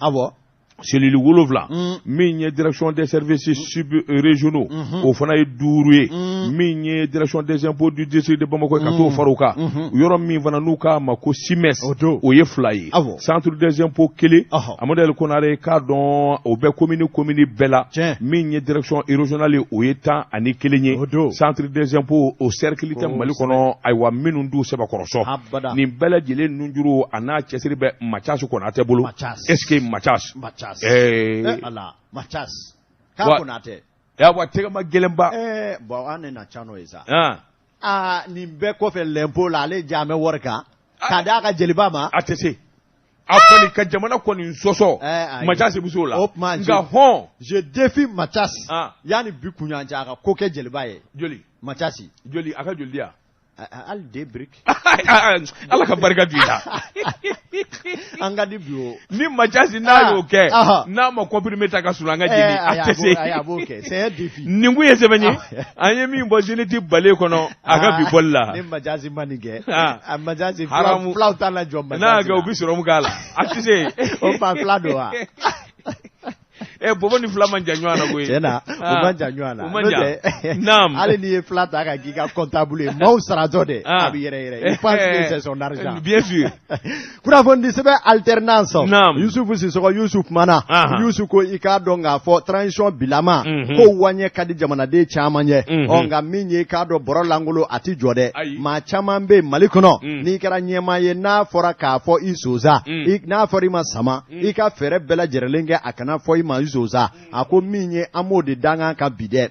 [SPEAKER 1] cellule 7, min ye direction des services sub-régionaux, o fana ye duuru ye, min ye direction des impôts du district de Bamako ka t'o fara o kan, yɔrɔ min fana n'u k'a ma ko SIMES, o ye fila ye, centre des impôts kelen. Amadu Konare, k'a dɔn o bɛ commune commune bɛɛ la. Min ye direction régionale ye, o ye 11 ye, centre des impôts o cercle tɛ Mali kɔnɔ, ayiwa minnu t'u sɛbɛkɔrɔ sɔn. Nin bɛɛ lajɛlen nunjuru a n'a cɛsiri bɛ Mathias Konatɛ bolo. Est-ce que Mathias
[SPEAKER 2] Mathias ala Mathias k'a Konatɛ
[SPEAKER 1] wa tɛgɛma gɛlɛnba.
[SPEAKER 2] Bon, an ne na ca n'o ye sa. Aa, nin bɛɛ kɔfɛ lɛnpo la, ale ja bɛ wari kan k'a d'a ka jeliba ma.
[SPEAKER 1] A tɛ se a kɔni ka jamana kɔni sɔsɔ, Mathias bɛ se o la.
[SPEAKER 2] O tuma
[SPEAKER 1] nka hɔn
[SPEAKER 2] je défie Mathias, yanni bi kunɲɔgɔn cɛ, a ka ko kɛ jeliba ye.
[SPEAKER 1] Joli?
[SPEAKER 2] Mathias.
[SPEAKER 1] Joli, a ka joli di yan?
[SPEAKER 2] Hali deux briques.
[SPEAKER 1] Ala ka barika don i la.
[SPEAKER 2] An ka di bi o.
[SPEAKER 1] Ni Mathias n'a y'o kɛ, n'a ma comprimé ta ka sunɔgɔ, an ka jeli a tɛ se.
[SPEAKER 2] A b'o kɛ, c'est un défi.
[SPEAKER 1] Nin kun ye sɛbɛn ye an ye min bɔ Zénith Bale kɔnɔ a ka bi bɔli la.
[SPEAKER 2] Ni Mathias ma nin kɛ, a Mathias filaw t'a lajɔ Mathias.
[SPEAKER 1] N'a y'a kɛ, u bɛ sɔrɔmu k'a la, a tɛ se.
[SPEAKER 2] O fa fila don wa?
[SPEAKER 1] Ɛ bɔbɔ ni fila man jan ɲɔgɔn na koyi.
[SPEAKER 2] Tiɲɛ na u man jan ɲɔgɔn na. U man jan. Naam. Hali n'i ye fila ta ka k'i ka comptable ye maaw saratɔ dɛ a bɛ yɛrɛ yɛrɛ. Il pense que c'est son argent.
[SPEAKER 1] Bien sûr.
[SPEAKER 2] Kunnafoni sɛbɛn alternance. Naam. Yusufu Sisɔkɔ Yusu kumana. Yusu ko i k'a dɔn k'a fɔ transition bilama. Ko waɲɛ ka di jamanaden caman ye. Ɔ nka min ye i k'a dɔn bɔrɔ lankolon a ti jɔ dɛ. Maa caman bɛ Mali kɔnɔ. N'i kɛra ɲɛmaa ye n'a fɔra k'a fɔ i sonsan. N'a fɔra i ma sama. I ka fɛɛrɛ bɛɛ lajɛrɛlen kɛ a kana fɔ i ma i sonsan. A ko min ye an b'o de dangan kan bi dɛ.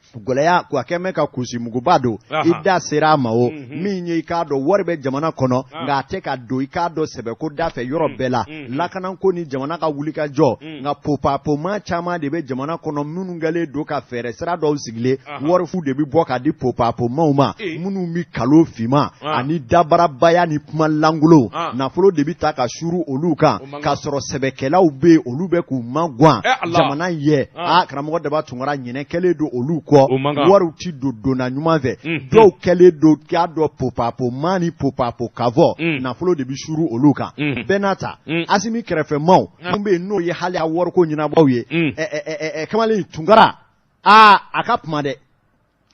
[SPEAKER 2] Gɛlɛya ko a kɛn bɛ ka kusimuguba don i da sera a ma o min ye i k'a dɔn wari bɛ jamana kɔnɔ nka a tɛ ka don i k'a dɔn sɛbɛko da fɛ yɔrɔ bɛɛ la lakanako ni jamana ka wulikajɔ nka popapoma caman de bɛ jamana kɔnɔ minnu kɛlen don ka fɛɛrɛ sira dɔw sigilen wari fu de bɛ bɔ ka di popapomaw ma minnu bɛ kalo finma ani dabarabaya ni kuma lankolon nafolo de bɛ ta ka suru olu kan k'a sɔrɔ sɛbɛkɛlaw bɛ yen olu bɛ k'u magwan jamana ye aa karamɔgɔ daba tunkara ɲinɛ kɛlen don olu kɔ wariw ti don donna ɲuman fɛ dɔw kɛlen don k'a dɔn popapoma ni popapo kafɔ nafolo de bɛ suru olu kan bɛɛ n'a ta Asimi kɛrɛfɛmaw minnu bɛ yen n'o ye hali a wariko ɲɛnabɔw ye kamalen tunkara aa a ka kuma dɛ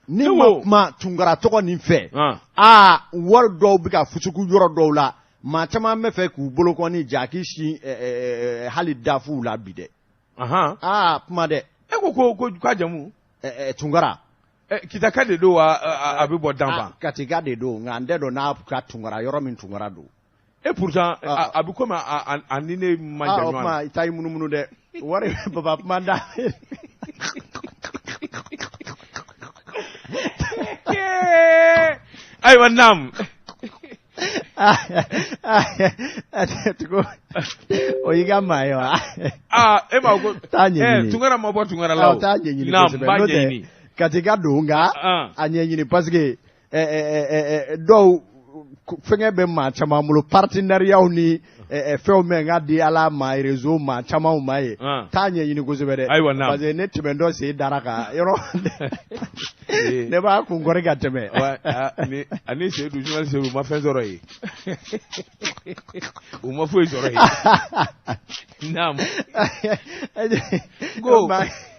[SPEAKER 2] ni ma kuma tunkara tɔgɔ nin fɛ aa wari dɔw bɛ ka fusugu yɔrɔ dɔw la maa caman bɛ fɛ k'u bolokɔni jaki sin hali dafuw la bi dɛ aa kuma dɛ
[SPEAKER 1] e ko ko k'a jamu
[SPEAKER 2] tunkara
[SPEAKER 1] kitaka de don wa a bɛ bɔ danba
[SPEAKER 2] katika de don nka n tɛ dɔn n'a ka tunkara yɔrɔ min tunkara don
[SPEAKER 1] e pourtant a bɛ komi a ni ne man jan ɲɔgɔn na
[SPEAKER 2] i taa i munumunu dɛ wari baba kuma da
[SPEAKER 1] ayiwa naam
[SPEAKER 2] tugu o y'i ka maa ye wa
[SPEAKER 1] aa e ma ko
[SPEAKER 2] taa ɲɛɲini
[SPEAKER 1] tunkara ma bɔ tunkara la o
[SPEAKER 2] taa ɲɛɲini kosɛbɛ n'o tɛ katika don nka a ɲɛɲini parce que dɔw fɛngɛ bɛ maa caman bolo partenariatw ni fɛnw bɛ ka di ala maa réseau maa camanw ma ye taa ɲɛɲini kosɛbɛ dɛ
[SPEAKER 1] ayiwa parce
[SPEAKER 2] que ne tɛmɛntɔ sen dara kan yɔrɔ ne b'a kun kɔri ka tɛmɛ
[SPEAKER 1] ani seyidu journaliste seyidu u ma fɛn sɔrɔ yen u ma foyi sɔrɔ yen naamu ko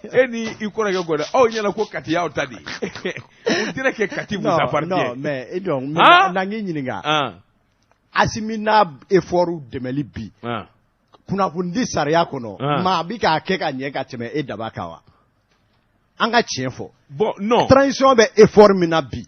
[SPEAKER 1] e ni i kɔrɔkɛ gɔdɛ aw ɲɛna ko kati y'aw ta de ye on dirait que Kati vous appartient.
[SPEAKER 2] Non, mais et donc, n'an k'i ɲininka. Asimi n'a effort dɛmɛli bi. Kunnafonidi sariya kɔnɔ. Maa bɛ k'a kɛ ka ɲɛ ka tɛmɛ e daba kan wa? An ka tiɲɛ fɔ.
[SPEAKER 1] Bon, non.
[SPEAKER 2] Transition bɛ effort min na bi.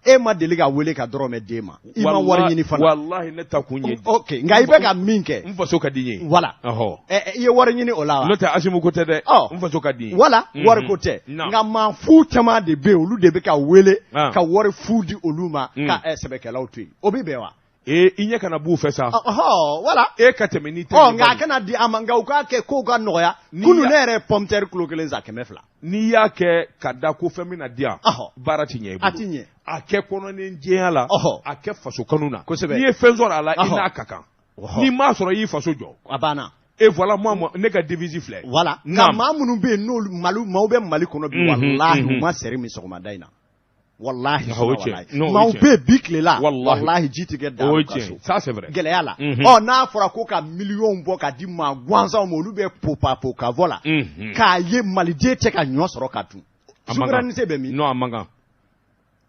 [SPEAKER 2] E ma deli ka wele ka dɔrɔmɛ d'e ma. I ma wari ɲini fana.
[SPEAKER 1] Walahi ne ta kun ye.
[SPEAKER 2] Ok, nka i bɛ ka min kɛ.
[SPEAKER 1] N faso ka di n ye.
[SPEAKER 2] Voilà.
[SPEAKER 1] Ɔhɔ.
[SPEAKER 2] I ye wari ɲini o la wa?
[SPEAKER 1] N'o tɛ Asimu ko tɛ dɛ.
[SPEAKER 2] Ɔ.
[SPEAKER 1] N faso ka di n ye.
[SPEAKER 2] Voilà, wari ko tɛ. Nka maa fu caman de bɛ yen olu de bɛ ka wele. Ka wari fu di olu ma. Ka sɛbɛkɛlaw to yen. O bɛ bɛn wa?
[SPEAKER 1] Ee i ɲɛ kana b'u fɛ sa.
[SPEAKER 2] Ɔhɔ, voilà.
[SPEAKER 1] E ka tɛmɛ n'i
[SPEAKER 2] ta ye. Ɔ nka a kana di an ma nka u k'a kɛ kow ka nɔgɔya. Kunun ne yɛrɛ ye pomme de terre kilo kelen san 200.
[SPEAKER 1] N'i y'a kɛ ka da ko fɛn bɛna di yan. Baara ti ɲɛ i bolo.
[SPEAKER 2] A ti ɲɛ.
[SPEAKER 1] A kɛ kɔnɔnen jɛya la. A kɛ faso kanu na.
[SPEAKER 2] Kosɛbɛ.
[SPEAKER 1] N'i ye fɛn sɔrɔ a la i n'a ka kan. N'i m'a sɔrɔ i y'i faso jɔ.
[SPEAKER 2] A banna.
[SPEAKER 1] Et voilà moi, moi ne ka devise filɛ.
[SPEAKER 2] Voilà. Nka maa minnu bɛ yen n'olu Mali maaw bɛ Mali kɔnɔ bi walahi u ma seri min sɔgɔmada in na. Walahi maaw bɛ bi tile la walahi ji tɛ kɛ da
[SPEAKER 1] o ye tiɲɛ ça c'est vrai
[SPEAKER 2] gɛlɛya la ɔ n'a fɔra ko ka miliyɔnw bɔ ka di maa gansanw ma olu bɛ popapo ka fɔ la k'a ye maliden tɛ ka ɲɔ sɔrɔ ka dun souveraineté bɛ min
[SPEAKER 1] non a man kan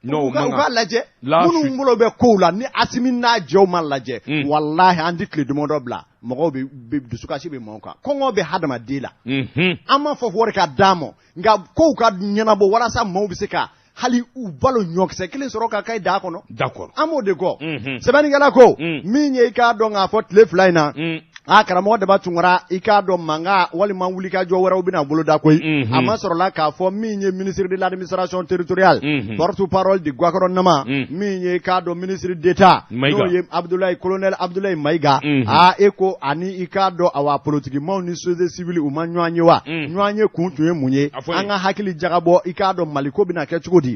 [SPEAKER 2] non o man kan u k'a lajɛ minnu bolo bɛ kow la ni Asimi n'a jɛw ma lajɛ walahi an tɛ tile damadɔ bila mɔgɔw bɛ dusukasi bɛ maaw kan kɔngɔ bɛ hadamaden la an m'a fɔ wari ka d'a ma nka kow ka ɲɛnabɔ walasa maaw bɛ se ka hali u balo ɲɔkisɛ kelen sɔrɔ ka kɛ daa kɔnɔ
[SPEAKER 1] d'accord
[SPEAKER 2] an b'o de kɔ sɛbɛnnikɛla ko min ye i k'a dɔn k'a fɔ tile fila in na a karamɔgɔ daba tunkara i k'a dɔn mankan walima wulikajɔ wɛrɛw bɛna boloda koyi a ma sɔrɔla k'a fɔ min ye ministre de l'administration territoriale porte-parole du gouvernement min ye i k'a dɔn ministre d'État n'o ye Abdoulaye colonel Abdoulaye Mayiga aa e ko ani i k'a dɔn awa politikimaw ni société civile u ma ɲɔgɔn ye wa ɲɔgɔn ye kun tun ye mun ye an ka hakili jagabɔ i k'a dɔn Mali ko bɛna kɛ cogo di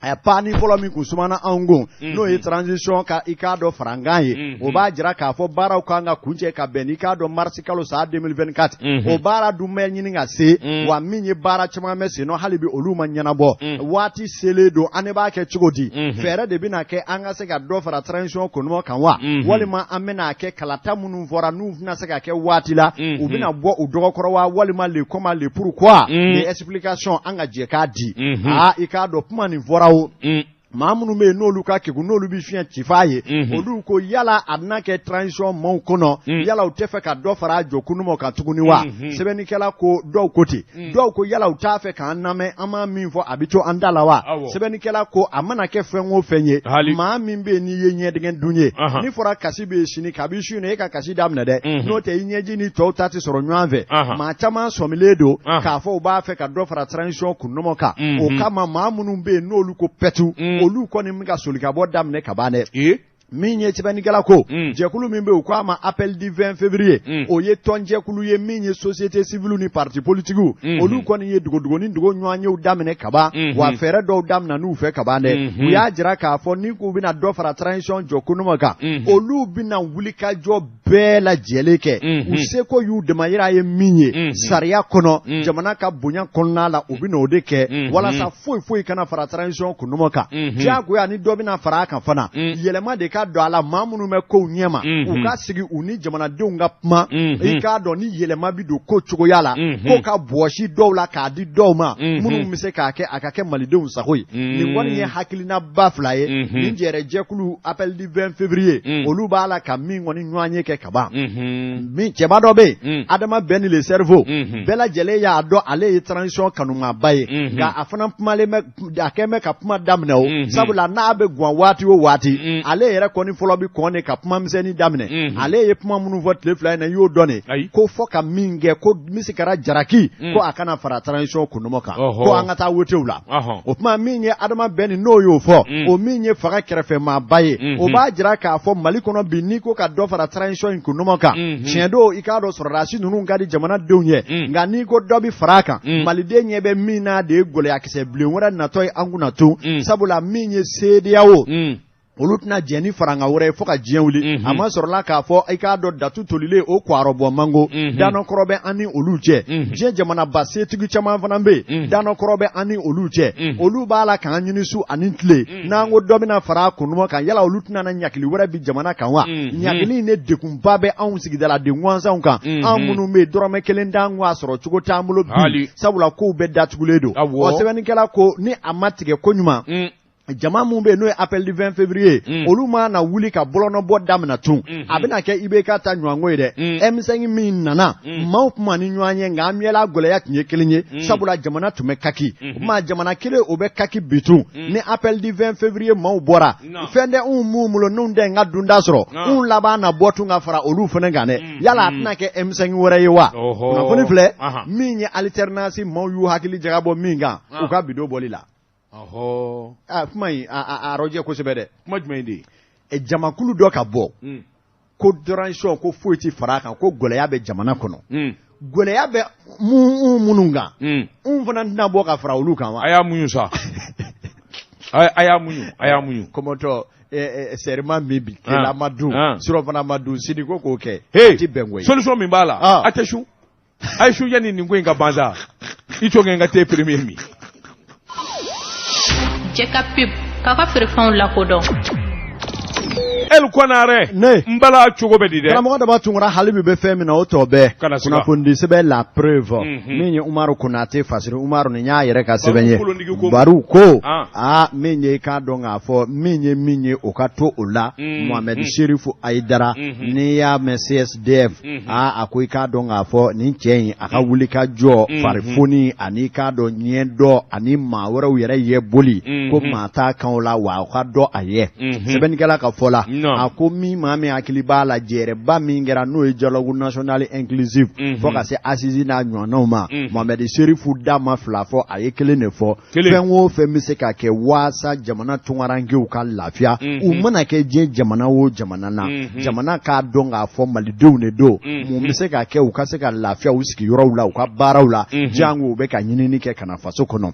[SPEAKER 2] a paani fɔlɔ min kun sumana anw kun n'o ye transition ka i k'a dɔn farankan ye o b'a jira k'a fɔ baaraw kan ka kuncɛ ka bɛn bɛn i k'a dɔn marisi kalo san 2024 o baara dun bɛ ɲini ka se wa min ye baara caman bɛ sen nɔ hali bi olu ma ɲɛnabɔ waati selen don an ne b'a kɛ cogo di fɛɛrɛ de bɛna kɛ an ka se ka dɔ fara transition kɔnɔ kan wa walima an bɛna kɛ kalata minnu fɔra n'u tɛna se ka kɛ waati la u bɛna bɔ u dɔgɔkɔrɔ wa walima le comment le pourquoi les explications an ka jɛ k'a di aa i k'a dɔn kuma nin fɔra o maa minnu bɛ yen n'olu ka kegun n'olu bɛ fiɲɛ ci f'a ye olu ko yala a bɛna kɛ transition maaw kɔnɔ yala u tɛ fɛ ka dɔ fara a jɔ kunuma kan tuguni wa sɛbɛnnikɛla ko dɔw ko ten dɔw ko yala u t'a fɛ k'an lamɛn an ma min fɔ a bɛ to an da la wa sɛbɛnnikɛla ko a mana kɛ fɛn o fɛn ye maa min bɛ yen n'i ye ɲɛdingɛ dun ye n'i fɔra kasi bɛ yen sini kabi su in e ka kasi daminɛ dɛ n'o tɛ i ɲɛji ni tɔw ta tɛ sɔrɔ ɲɔgɔn fɛ maa caman sɔmilen don k'a fɔ u b'a fɛ ka dɔ fara transition kunnɔmɔ kan o kama maa minnu bɛ yen n'olu ko pɛtu olu kɔni bɛ ka soli ka bɔ daminɛ ka ban dɛ min ye sɛbɛnnikɛla ko jɛkulu min bɛ yen u k'a ma appel du 20 février o ye tɔnjɛkulu ye min ye société civile ni parti politique olu kɔni ye dogodogonin dogo ɲɔgɔnyew daminɛ kaban wa fɛɛrɛ dɔw daminɛ n'u fɛ kaban dɛ u y'a jira k'a fɔ ni k'u bɛna dɔ fara transition jɔ kunuma kan olu bɛna wulikajɔ bɛɛ lajɛlen kɛ u seko y'u damayira ye min ye sariya kɔnɔ jamana ka bonya kɔnɔna la u bɛna o de kɛ walasa foyi foyi kana fara transition kunnumɔ kan diyagoya ni dɔ bɛna fara a kan fana yɛlɛma de ka don a la maa minnu bɛ kow ɲɛma u ka sigi u ni jamanadenw ka kuma i k'a dɔn ni yɛlɛma bɛ don ko cogoya la ko ka bɔsi dɔw la k'a di dɔw ma minnu bɛ se k'a kɛ a ka kɛ malidenw sago ye nin kɔni ye hakilinaba fila ye nin jɛrɛjɛkulu appel du 20 février olu b'a la ka min kɔni ɲɔgɔn ye kɛ kaban min cɛba dɔ bɛ yen Adama Bɛn le cerveau bɛɛ lajɛlen y'a dɔn ale ye transition kanumaaba ye nka a fana kumalen bɛ a kɛn bɛ ka kuma daminɛ o sabula n'a bɛ gwan waati o waati ale yɛrɛ kɔni fɔlɔ bɛ kɔn de ka kuma misɛnnin daminɛ ale ye kuma minnu fɔ tile fila in na i y'o dɔn de ko fɔ ka min kɛ ko misi kɛra jaraki ko a kana fara transition kunnumɔ kan ko an ka taa wotew la o tuma min ye Adama Bɛn n'o y'o fɔ o min ye fanga kɛrɛfɛmaaba ye o b'a jira k'a fɔ Mali kɔnɔ bi n'i ko ka dɔ fara transition in kunnumɔ kan tiɲɛ don i k'a dɔn sɔrɔdasi ninnu ka di jamanadenw ye nka n'i ko dɔ bɛ fara a kan maliden ɲɛ bɛ min na de ye gɛlɛyakisɛ bilen wɛrɛ natɔ ye an kunna tun sabula min ye CEDEAO olu tɛna jɛn ni farankan wɛrɛ ye fo ka diɲɛ wuli a ma sɔrɔla k'a fɔ i k'a dɔn datu tolilen o kɔrɔbɔ mango danɔkɔrɔ bɛ an ni olu cɛ diɲɛ jamanaba setigi caman fana bɛ yen danɔkɔrɔ bɛ an ni olu cɛ olu b'a la k'an ɲini su ani tile n'an ko dɔ bɛna fara a kunnumɔ kan yala olu tɛna na ɲakili wɛrɛ bin jamana kan wa ɲakili in de degunba bɛ anw sigidaladen gansanw kan an minnu bɛ yen dɔrɔmɛ kelen t'an kun a sɔrɔ cogo t'an bolo bi sabula kow bɛɛ datugulen don ɔ sɛbɛnnikɛla ko ni a ma tigɛ koɲuman jama min bɛ yen n'o ye appel du 20 février olu ma na wuli ka bɔlɔnɔbɔ daminɛ tun a bɛna kɛ IBK ta ɲɔgɔnko ye dɛ M5 min nana maaw kuma ni ɲɔgɔn ye nka an miɲɛla gɛlɛya tun ye kelen ye sabula jamana tun bɛ kaki o tuma jamana kelen o bɛ kaki bi tun ni appel du 20 février maaw bɔra fɛn tɛ anw minnu bolo n'u tɛ n ka dunda sɔrɔ anw laban na bɔ tun ka fara olu fana kan dɛ yala a tɛna kɛ M5 wɛrɛ ye wa kunnafoni filɛ min ye alternance maaw y'u hakili jagabɔ min kan u ka bidon bɔli la kuma in a rɔjɛ kosɛbɛ dɛ
[SPEAKER 1] kuma jumɛn de
[SPEAKER 2] ye jamakulu dɔ ka bɔ ko transition ko foyi tɛ fara a kan ko gɛlɛya bɛ jamana kɔnɔ gɛlɛya bɛ minnu kan n fana tɛna bɔ ka fara olu kan wa
[SPEAKER 1] a y'a muɲu sa a y'a muɲu a y'a muɲu
[SPEAKER 2] kɔmɔtɔ sɛri ma min bi tilela ma dun surɔfana ma dun sini ko k'o kɛ o ti bɛn koyi
[SPEAKER 1] solution min b'a la a tɛ sun a ye sun yanni nin ko in ka ban sa i to kɛ n ka te premier min
[SPEAKER 3] Jɛ ka pub k'a ka feerefɛnw lakodɔn
[SPEAKER 1] El Konare
[SPEAKER 2] ne
[SPEAKER 1] n bala cogo bɛ di dɛ
[SPEAKER 2] karamɔgɔ daba tunkara hali bi bɛ fɛn min na o tɔ bɛɛ kunnafoni sɛbɛn la preuve min ye umaru konate fasiri umaru nin y'a yɛrɛ ka sɛbɛn ye baru ko aa min ye i k'a dɔn k'a fɔ min ye min ye o ka to o la mohamɛdi serifu ayidara n'i y'a mɛn CSDF aa a ko i k'a dɔn k'a fɔ nin cɛ in a ka wuli ka jɔ farifoni ani i k'a dɔn ɲɛ dɔn ani maa wɛrɛw yɛrɛ ye boli ko maa t'a kan o la wa o ka dɔn a ye sɛbɛnnikɛla ka fɔ la a ko min maa min hakili b'a la jɛrɛba min kɛra n'o ye dialogue national inclusif fo ka se assises n'a ɲɔgɔnnaw ma Mohamɛdi Serifu da ma fila fɔ a ye kelen de fɔ fɛn o fɛn bɛ se ka kɛ waasa jamana tunkarankew ka lafiya u mana kɛ diɲɛ jamana o jamana na jamana k'a dɔn k'a fɔ malidenw de don mun bɛ se ka kɛ u ka se ka lafiya u sigiyɔrɔw la u ka baaraw la jango u bɛ ka ɲinini kɛ ka na faso kɔnɔ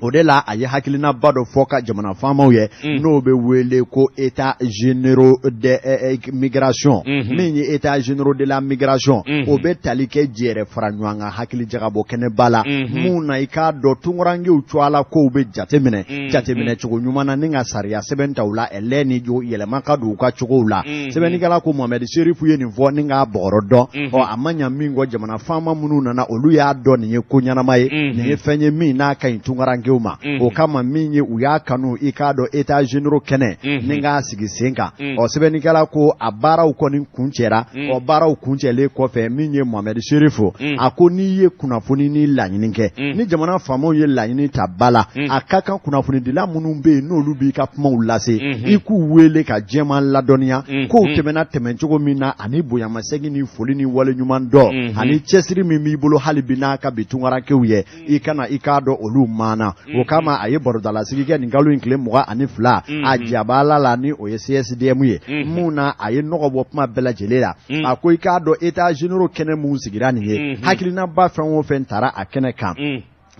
[SPEAKER 2] o de la a ye hakilinaba dɔ fɔ ka jamana faamaw ye n'o bɛ wele ko état généraux. généraux de migration, min ye états généraux de la migration, o bɛ tali kɛ jɛrɛ fara ɲɔgɔn kan hakili jagabɔ kɛnɛba la, mun na i k'a dɔn tunkarankew cogoya la kow bɛ jateminɛ jateminɛ cogo ɲuman na, ni ka sariya sɛbɛn ta u la ɛlɛ ni jo yɛlɛma ka don u ka cogow la. Sɛbɛnnikɛla ko Mohamed Serifu ye nin fɔ ni k'a bɔgɔrɔ dɔn. Ɔ, a ma ɲa min kɔ, jamana faama minnu nana, olu y'a dɔn nin ye ko ɲɛnama ye, nin ye fɛn ye min n'a ka ɲi tunkarankew ma. O kama min ye u y'a kanu i k'a dɔn états généraux kɛnɛ ni k'a sigi sen kan. Ɔ, sɛbɛnnikɛla ko a baaraw kɔni kuncɛra. Ɔ, baaraw kuncɛlen kɔfɛ, min ye Mohamed Serifu, a ko n'i ye kunnafoni ni laɲini kɛ, ni jamana faamaw ye laɲini ta ba la, a ka kan kunnafonidila minnu bɛ yen n'olu b'i ka kumaw lase, i k'u wele ka jɛman ladɔnniya kow tɛmɛna tɛmɛcogo min na, ani bonyamasegin ni foli ni waleɲuman dɔn ani cɛsiri min b'i bolo hali bi n'a ka bi tunkarankew ye, i kana i k'a dɔn olu maana. O kama a ye barodalasigi kɛ nin kalo in tile 22 a jabala la, ni o ye CSDM ye, mun na a ye nɔgɔ bɔ kuma bɛɛ lajɛlen la. A ko i k'a dɔn états généraux kɛnɛ mun sigira nin ye, hakilinaba fɛn o fɛn taara a kɛnɛ kan,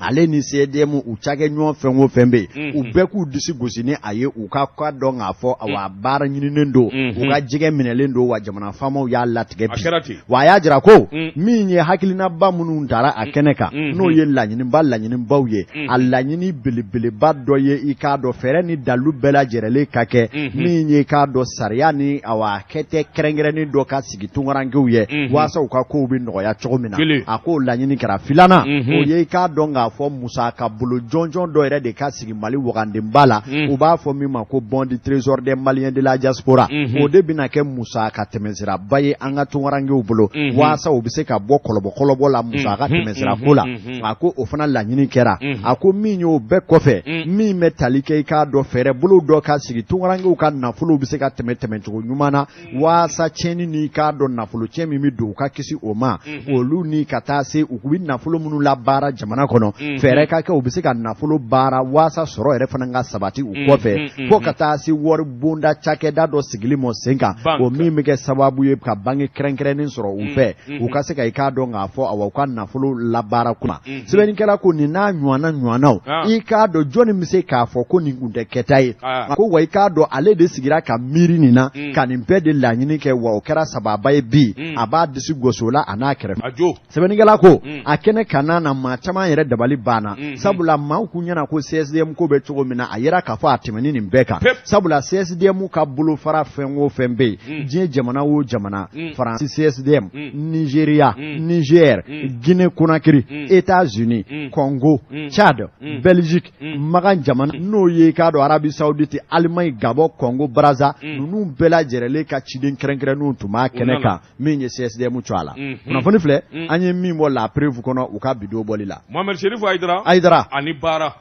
[SPEAKER 2] ale ni CDM u cakɛ ɲɔgɔn fɛn o fɛn bɛ yen, u bɛɛ k'u disi gosi ni a ye, u ka dɔn k'a fɔ awa baara ɲininen don, u ka jɛgɛ minɛlen don, wa jamana faamaw y'a latigɛ bi. Wa a y'a jira ko min ye hakilinaba minnu tara a kɛnɛ kan, n'o ye laɲiniba laɲinibaw ye, a laɲini belebeleba dɔ ye i k'a dɔn fɛɛrɛ ni dalu bɛɛ lajɛrɛlen ka kɛ, min ye i k'a dɔn sariya ni awa kɛtɛ kɛrɛnkɛrɛnnen dɔ ka sigi tunkarankew ye, waasa u ka kow bɛ nɔgɔya cogo min na. A k'o laɲini kɛra. Filanan, o ye i k'a dɔn k'a fɔ musaka bolo jɔnjɔn dɔ yɛrɛ de ka sigi Mali wagandenba la, u b'a fɔ min ma ko bon du trésor des Maliens de la diaspora. O de bɛna kɛ musaka tɛmɛsiraba ye an ka tunkarankew bolo, waasa u bɛ se ka bɔ kɔlɔbɔ la musaka tɛmɛsira ko la. A ko o fana laɲini kɛra. A ko min y'o bɛɛ kɔfɛ, min bɛ tali kɛ i k'a dɔn fɛɛrɛ bolo dɔ ka sigi tunkarankew ka nafolow bɛ se ka tɛmɛ tɛmɛcogo ɲuman na, waasa tiɲɛni n'i k'a dɔn nafolo tiɲɛ min bɛ don, u ka kisi o ma, olu ni ka taa se u bɛ nafolo minnu labaara jamana kɔnɔ, fɛɛrɛ ka kɛ u bɛ se ka nafolo baara waasa sɔrɔ yɛrɛ fana ka sabati u kɔfɛ, fo ka taa se wari bonda cakɛda dɔ sigili ma sen kan, o min bɛ kɛ sababu ye ka banque kɛrɛnkɛrɛnnen sɔrɔ u fɛ, u ka se ka i k'a dɔn k'a fɔ awa u ka nafolo labaara kuma. Sɛbɛnnikɛla ko nin n'a ɲɔgɔnna ɲɔgɔnnaw, i k'a dɔn jɔnni bɛ se k'a fɔ ko nin kun tɛ kɛta ye? Ko wa i k'a dɔn ale de sigira ka miiri nin na, ka nin bɛɛ de laɲini kɛ, wa o kɛra sababa ye bi, a b'a disi gosi o la a n'a kɛrɛfɛ. Sɛbɛnnikɛla ko a kɛnɛ kan na, maa caman yɛrɛ dabali banna, sabula maaw kun ɲɛna ko CSDM ko bɛ cogo min na, a yera k'a fɔ a tɛmɛni nin bɛɛ kan, sabula CSDM ka bolofara fɛn o fɛn bɛ yen diɲɛ jamana o jamana, Faransi CSDM, Nigeria, Niger, Guinée Conakry, États-Unis, Congo, Tchad, Belgique, Makan jamana n'o ye k'a dɔn Arabie Saoudite, Allemagne, Gabon, Congo Brazza, ninnu bɛɛ lajɛrɛlen ka ciden kɛrɛnkɛrɛnnenw tun b'a kɛnɛ kan min ye CSDM cogoya la. Kunnafoni filɛ an ye min bɔ La Preuve kɔnɔ u ka bi don bɔli la.
[SPEAKER 1] Mohamed Chérif Haïdara.
[SPEAKER 2] Haïdara.
[SPEAKER 1] Ani baara.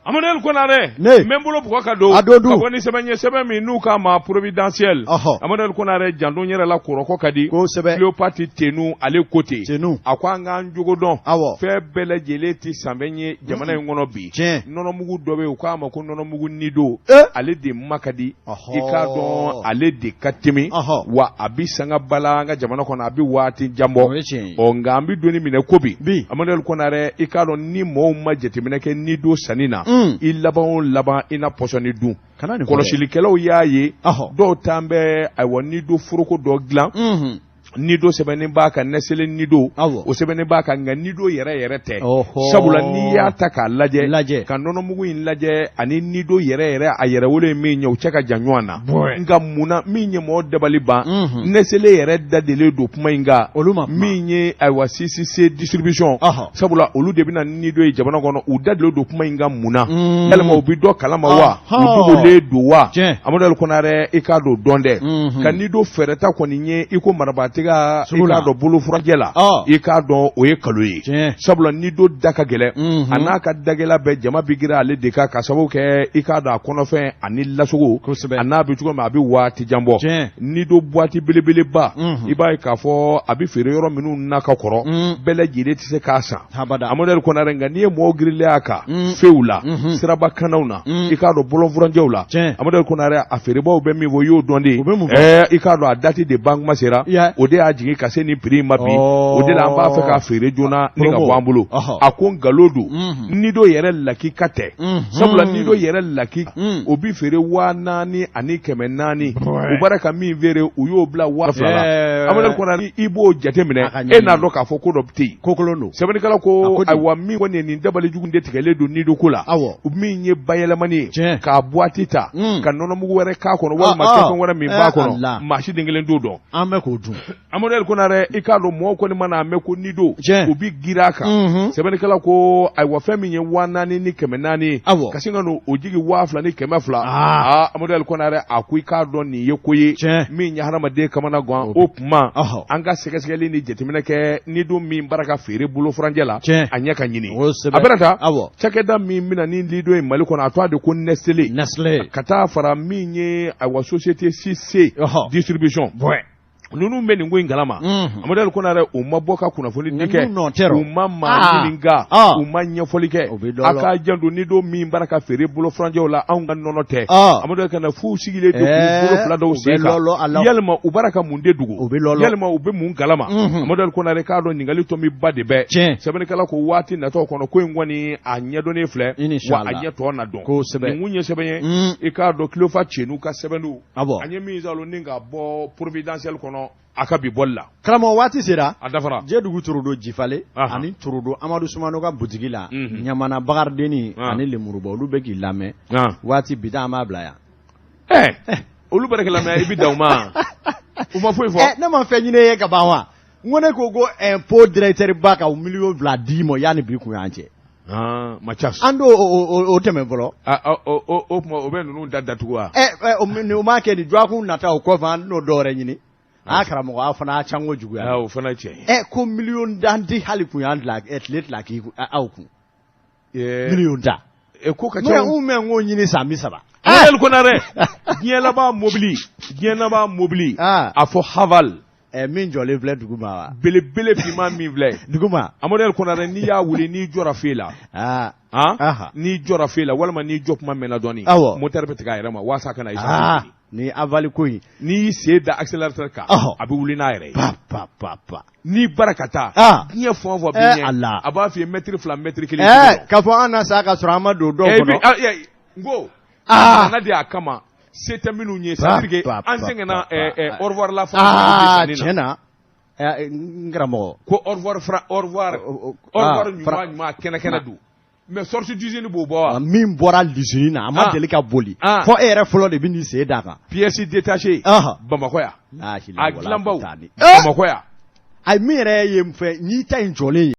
[SPEAKER 1] Amadu El Konare.
[SPEAKER 2] Ne.
[SPEAKER 1] N bɛ n bolo bugɔ ka don.
[SPEAKER 2] A don dun.
[SPEAKER 1] Ka bɔ ni sɛbɛn ye, sɛbɛn min n'u k'a ma Providentiel. Amadu El Konare, janto n yɛrɛ la, kɔrɔkɔ ka di.
[SPEAKER 2] Kosɛbɛ.
[SPEAKER 1] Cléopâtre Tenu ale ko ten.
[SPEAKER 2] Tenu.
[SPEAKER 1] A ko an k'an jogo dɔn.
[SPEAKER 2] Awɔ.
[SPEAKER 1] Fɛn bɛɛ lajɛlen tɛ sanfɛn ye jamana in kɔnɔ bi.
[SPEAKER 2] Tiɲɛ.
[SPEAKER 1] Nɔnɔmugu dɔ bɛ yen, u k'a ma ko nɔnɔmugu Nido. Ale de ma ka di. I k'a dɔn ale de ka timi, wa a bɛ sanga bala an ka jamana kɔnɔ, a bɛ waati jan bɔ. Ɔ, nka an bɛ don min na ko bi, Amadu El Konare, i k'a dɔn ni mɔgɔw ma jateminɛ kɛ Nido sanni na, i laban o laban i na pɔsɔni dun. Kɔlɔsilikɛlaw y'a ye, dɔw t'an bɛ ayiwa Nido foroko dɔ dilan, Nido sɛbɛnnen b'a kan, Nestlé Nido, o sɛbɛnnen b'a kan, nka Nido yɛrɛ yɛrɛ tɛ, sabula n'i y'a ta k'a lajɛ
[SPEAKER 2] lajɛ
[SPEAKER 1] ka nɔnɔmugu in lajɛ ani Nido yɛrɛ yɛrɛ a yɛrɛ wolo ye min ye, u cɛ ka jan ɲɔgɔn na. Nka mun na min ye mɔgɔ dabali ban, Nestlé yɛrɛ da delen don kuma in kan,
[SPEAKER 2] olu ma
[SPEAKER 1] min ye ayiwa CCC distribution, sabula olu de bɛna Nido ye jamana kɔnɔ, u da delen don kuma in kan mun na? Yalima u bɛ dɔ kalama wa, u dogolen don wa? Amadu El Konare, i k'a dɔn dɔn dɛ, ka Nido fɛɛrɛta kɔni ye i ko marabaatiga, i k'a dɔn bolofurajɛ la, i k'a dɔn o ye kalo ye, sabula Nido da ka gɛlɛn, a n'a ka dagɛla bɛɛ, jama bɛ girin ale de kan ka sababu kɛ i k'a dɔn a kɔnɔfɛn ani lasogo a n'a bɛ cogo min, a bɛ waati jan bɔ. Nido boîte belebeleba, i b'a ye k'a fɔ a bɛ feere yɔrɔ minnu na ka kɔrɔ, bɛɛ lajɛlen tɛ se k'a san. Amadu El Konare, nka n'i ye mɔgɔw girilen a kan few la, siraba kannaw na, i k'a dɔn bɔlɔnfurancɛw la, Amadu El Konare, a feerebaaw bɛ min fɔ i y'o dɔn de, i k'a dɔn a date de ban kuma sera o de. de y'a jigin ka se nin prix in ma bi o de la an b'a fɛ k'a feere joona ni ka bɔ an bolo a ko nkalon don nido yɛrɛ lakika tɛ sabula nido yɛrɛ laki o bi feere 4400 u bɔra ka min feere u y'o bila 2000 la Amadu Konare i b'o jateminɛ e n'a dɔn k'a fɔ ko dɔ tɛ yen
[SPEAKER 2] ko kolon don
[SPEAKER 1] sɛbɛnnikɛla ko ayiwa min kɔni ye nin dabali jugu de tigɛlen don nido ko la min ye bayɛlɛmani ye k'a boîte ta ka nɔnɔmugu wɛrɛ k'a kɔnɔ walima kɛfɛn wɛrɛ min b'a kɔnɔ maa si den kelen t'o dɔn
[SPEAKER 2] an bɛ k'o dun
[SPEAKER 1] Amadu Konare i k'a dɔn mɔgɔw kɔni mana a mɛn ko nido u bi girin a kan sɛbɛnnikɛla ko ayiwa fɛn min ye 4400 ka sin ka n'o jigin 2200 aa Amadu Konare a ko i k'a dɔn nin ye ko ye min ye hadamaden kamana gan o tuma an ka sɛgɛsɛgɛli ni jateminɛ kɛ nido min bara ka feere bolo furancɛ la a ɲɛ ka ɲini a bɛna taa cakɛda min bɛna ni lido ye Mali kɔnɔ a tɔgɔ de ko Nestlé ka taa fara min ye ayiwa société 6C distribution ninnu bɛ nin ko in kalama Amadu Konare u ma bɔ ka kunnafoni di kɛ u ma maa ɲininka u ma ɲɛfɔli kɛ a k'a janto nido min bara ka feere bolo furancɛw la anw ka nɔnɔ tɛ Amadu Konare f'u sigilen don k'u bolo fila da u sen kan yalima u bara ka mun de dogo yalima u bɛ mun kalama Amadu Konare k'a dɔn ɲininkali tɔmiba de bɛ sɛbɛnnikɛla ko waati natɔ kɔnɔ ko in kɔni a ɲɛdɔnnen filɛ wa a ɲɛ tɔ na dɔn nin kun ye sɛbɛn ye i k'a dɔn Kilofa Cenu ka sɛbɛn don an ye min sɔrɔ ni ka bɔ Providentiel kɔnɔ a ka bi bɔli la
[SPEAKER 2] karamɔgɔ waati sera
[SPEAKER 1] a dafara
[SPEAKER 2] Jɛdugu Torodo Jifale ani Torodo Amadu Sumano ka butigi la Ɲamana Bakaridenni ani Lemuruba olu bɛ k'i lamɛn waati bi an b'a bila yan
[SPEAKER 1] ɛɛ olu bɛ k'i lamɛn i bɛ dan u ma u ma foyi fɔ
[SPEAKER 2] ne ma fɛn ɲini e ye ka ban wa n ko ne ko ko impôt directeur ba ka 2 million d'i ma yanni bi kun y'an cɛ
[SPEAKER 1] Mathias
[SPEAKER 2] an d'o o tɛmɛ fɔlɔ
[SPEAKER 1] o tuma o bɛ ninnu da datugu wa
[SPEAKER 2] o m'a kɛ nin dɔgɔkun nata o kɔfɛ an n'o dɔ wɛrɛ ɲini a karamɔgɔ a fana a ca kojugu
[SPEAKER 1] o fana tiɲɛ
[SPEAKER 2] ɛ ko miliyɔn dan di hali kun y'an tile fila k'i aw kun miliyɔn da
[SPEAKER 1] ko ka ca
[SPEAKER 2] n mɛn k'o ɲini san 30
[SPEAKER 1] Amadu Konare diɲɛ laban mobili diɲɛ laban mobili a fɔ Haval
[SPEAKER 2] min jɔlen filɛ duguma wa
[SPEAKER 1] belebele finman min filɛ
[SPEAKER 2] duguma
[SPEAKER 1] Amadu Konare n'i y'a wuli n'i jɔra feu la n'i jɔra feu la walima n'i jɔ kuma mɛnna dɔɔnin moteur bɛ tigɛ a yɛrɛ ma walasa ka na
[SPEAKER 2] essence ni Haval ko in
[SPEAKER 1] n'i y'i sen da accélérateur kan a bɛ wuli n'a yɛrɛ ye
[SPEAKER 2] pa pa pa pa
[SPEAKER 1] n'i bara ka taa diɲɛ fɛn o fɛn b'i ɲɛ a b'a f'i ye mɛtiri 2 mɛtiri 1
[SPEAKER 2] k'a fɔ an na sa ka sɔrɔ an ma don dɔw
[SPEAKER 1] kɔnɔ n ko a nana de a kama se tɛ minnu ye c'est à dire que an sɛgɛnna au revoir la
[SPEAKER 2] tiɲɛ na n karamɔgɔ
[SPEAKER 1] ko au revoir fra au revoir au revoir ɲuman ɲuman kɛnɛ kɛnɛ don mais sortie d'usine b'o bɔ wa
[SPEAKER 2] min bɔra l'usine na a ma deli ka boli fɔ e yɛrɛ fɔlɔ de bɛ n'i sen d'a kan
[SPEAKER 1] pièce détachée Bamakɔ yan a dilanbaw Bamakɔ yan
[SPEAKER 2] ayi min yɛrɛ ye fɛn n'i ta in jɔlen ye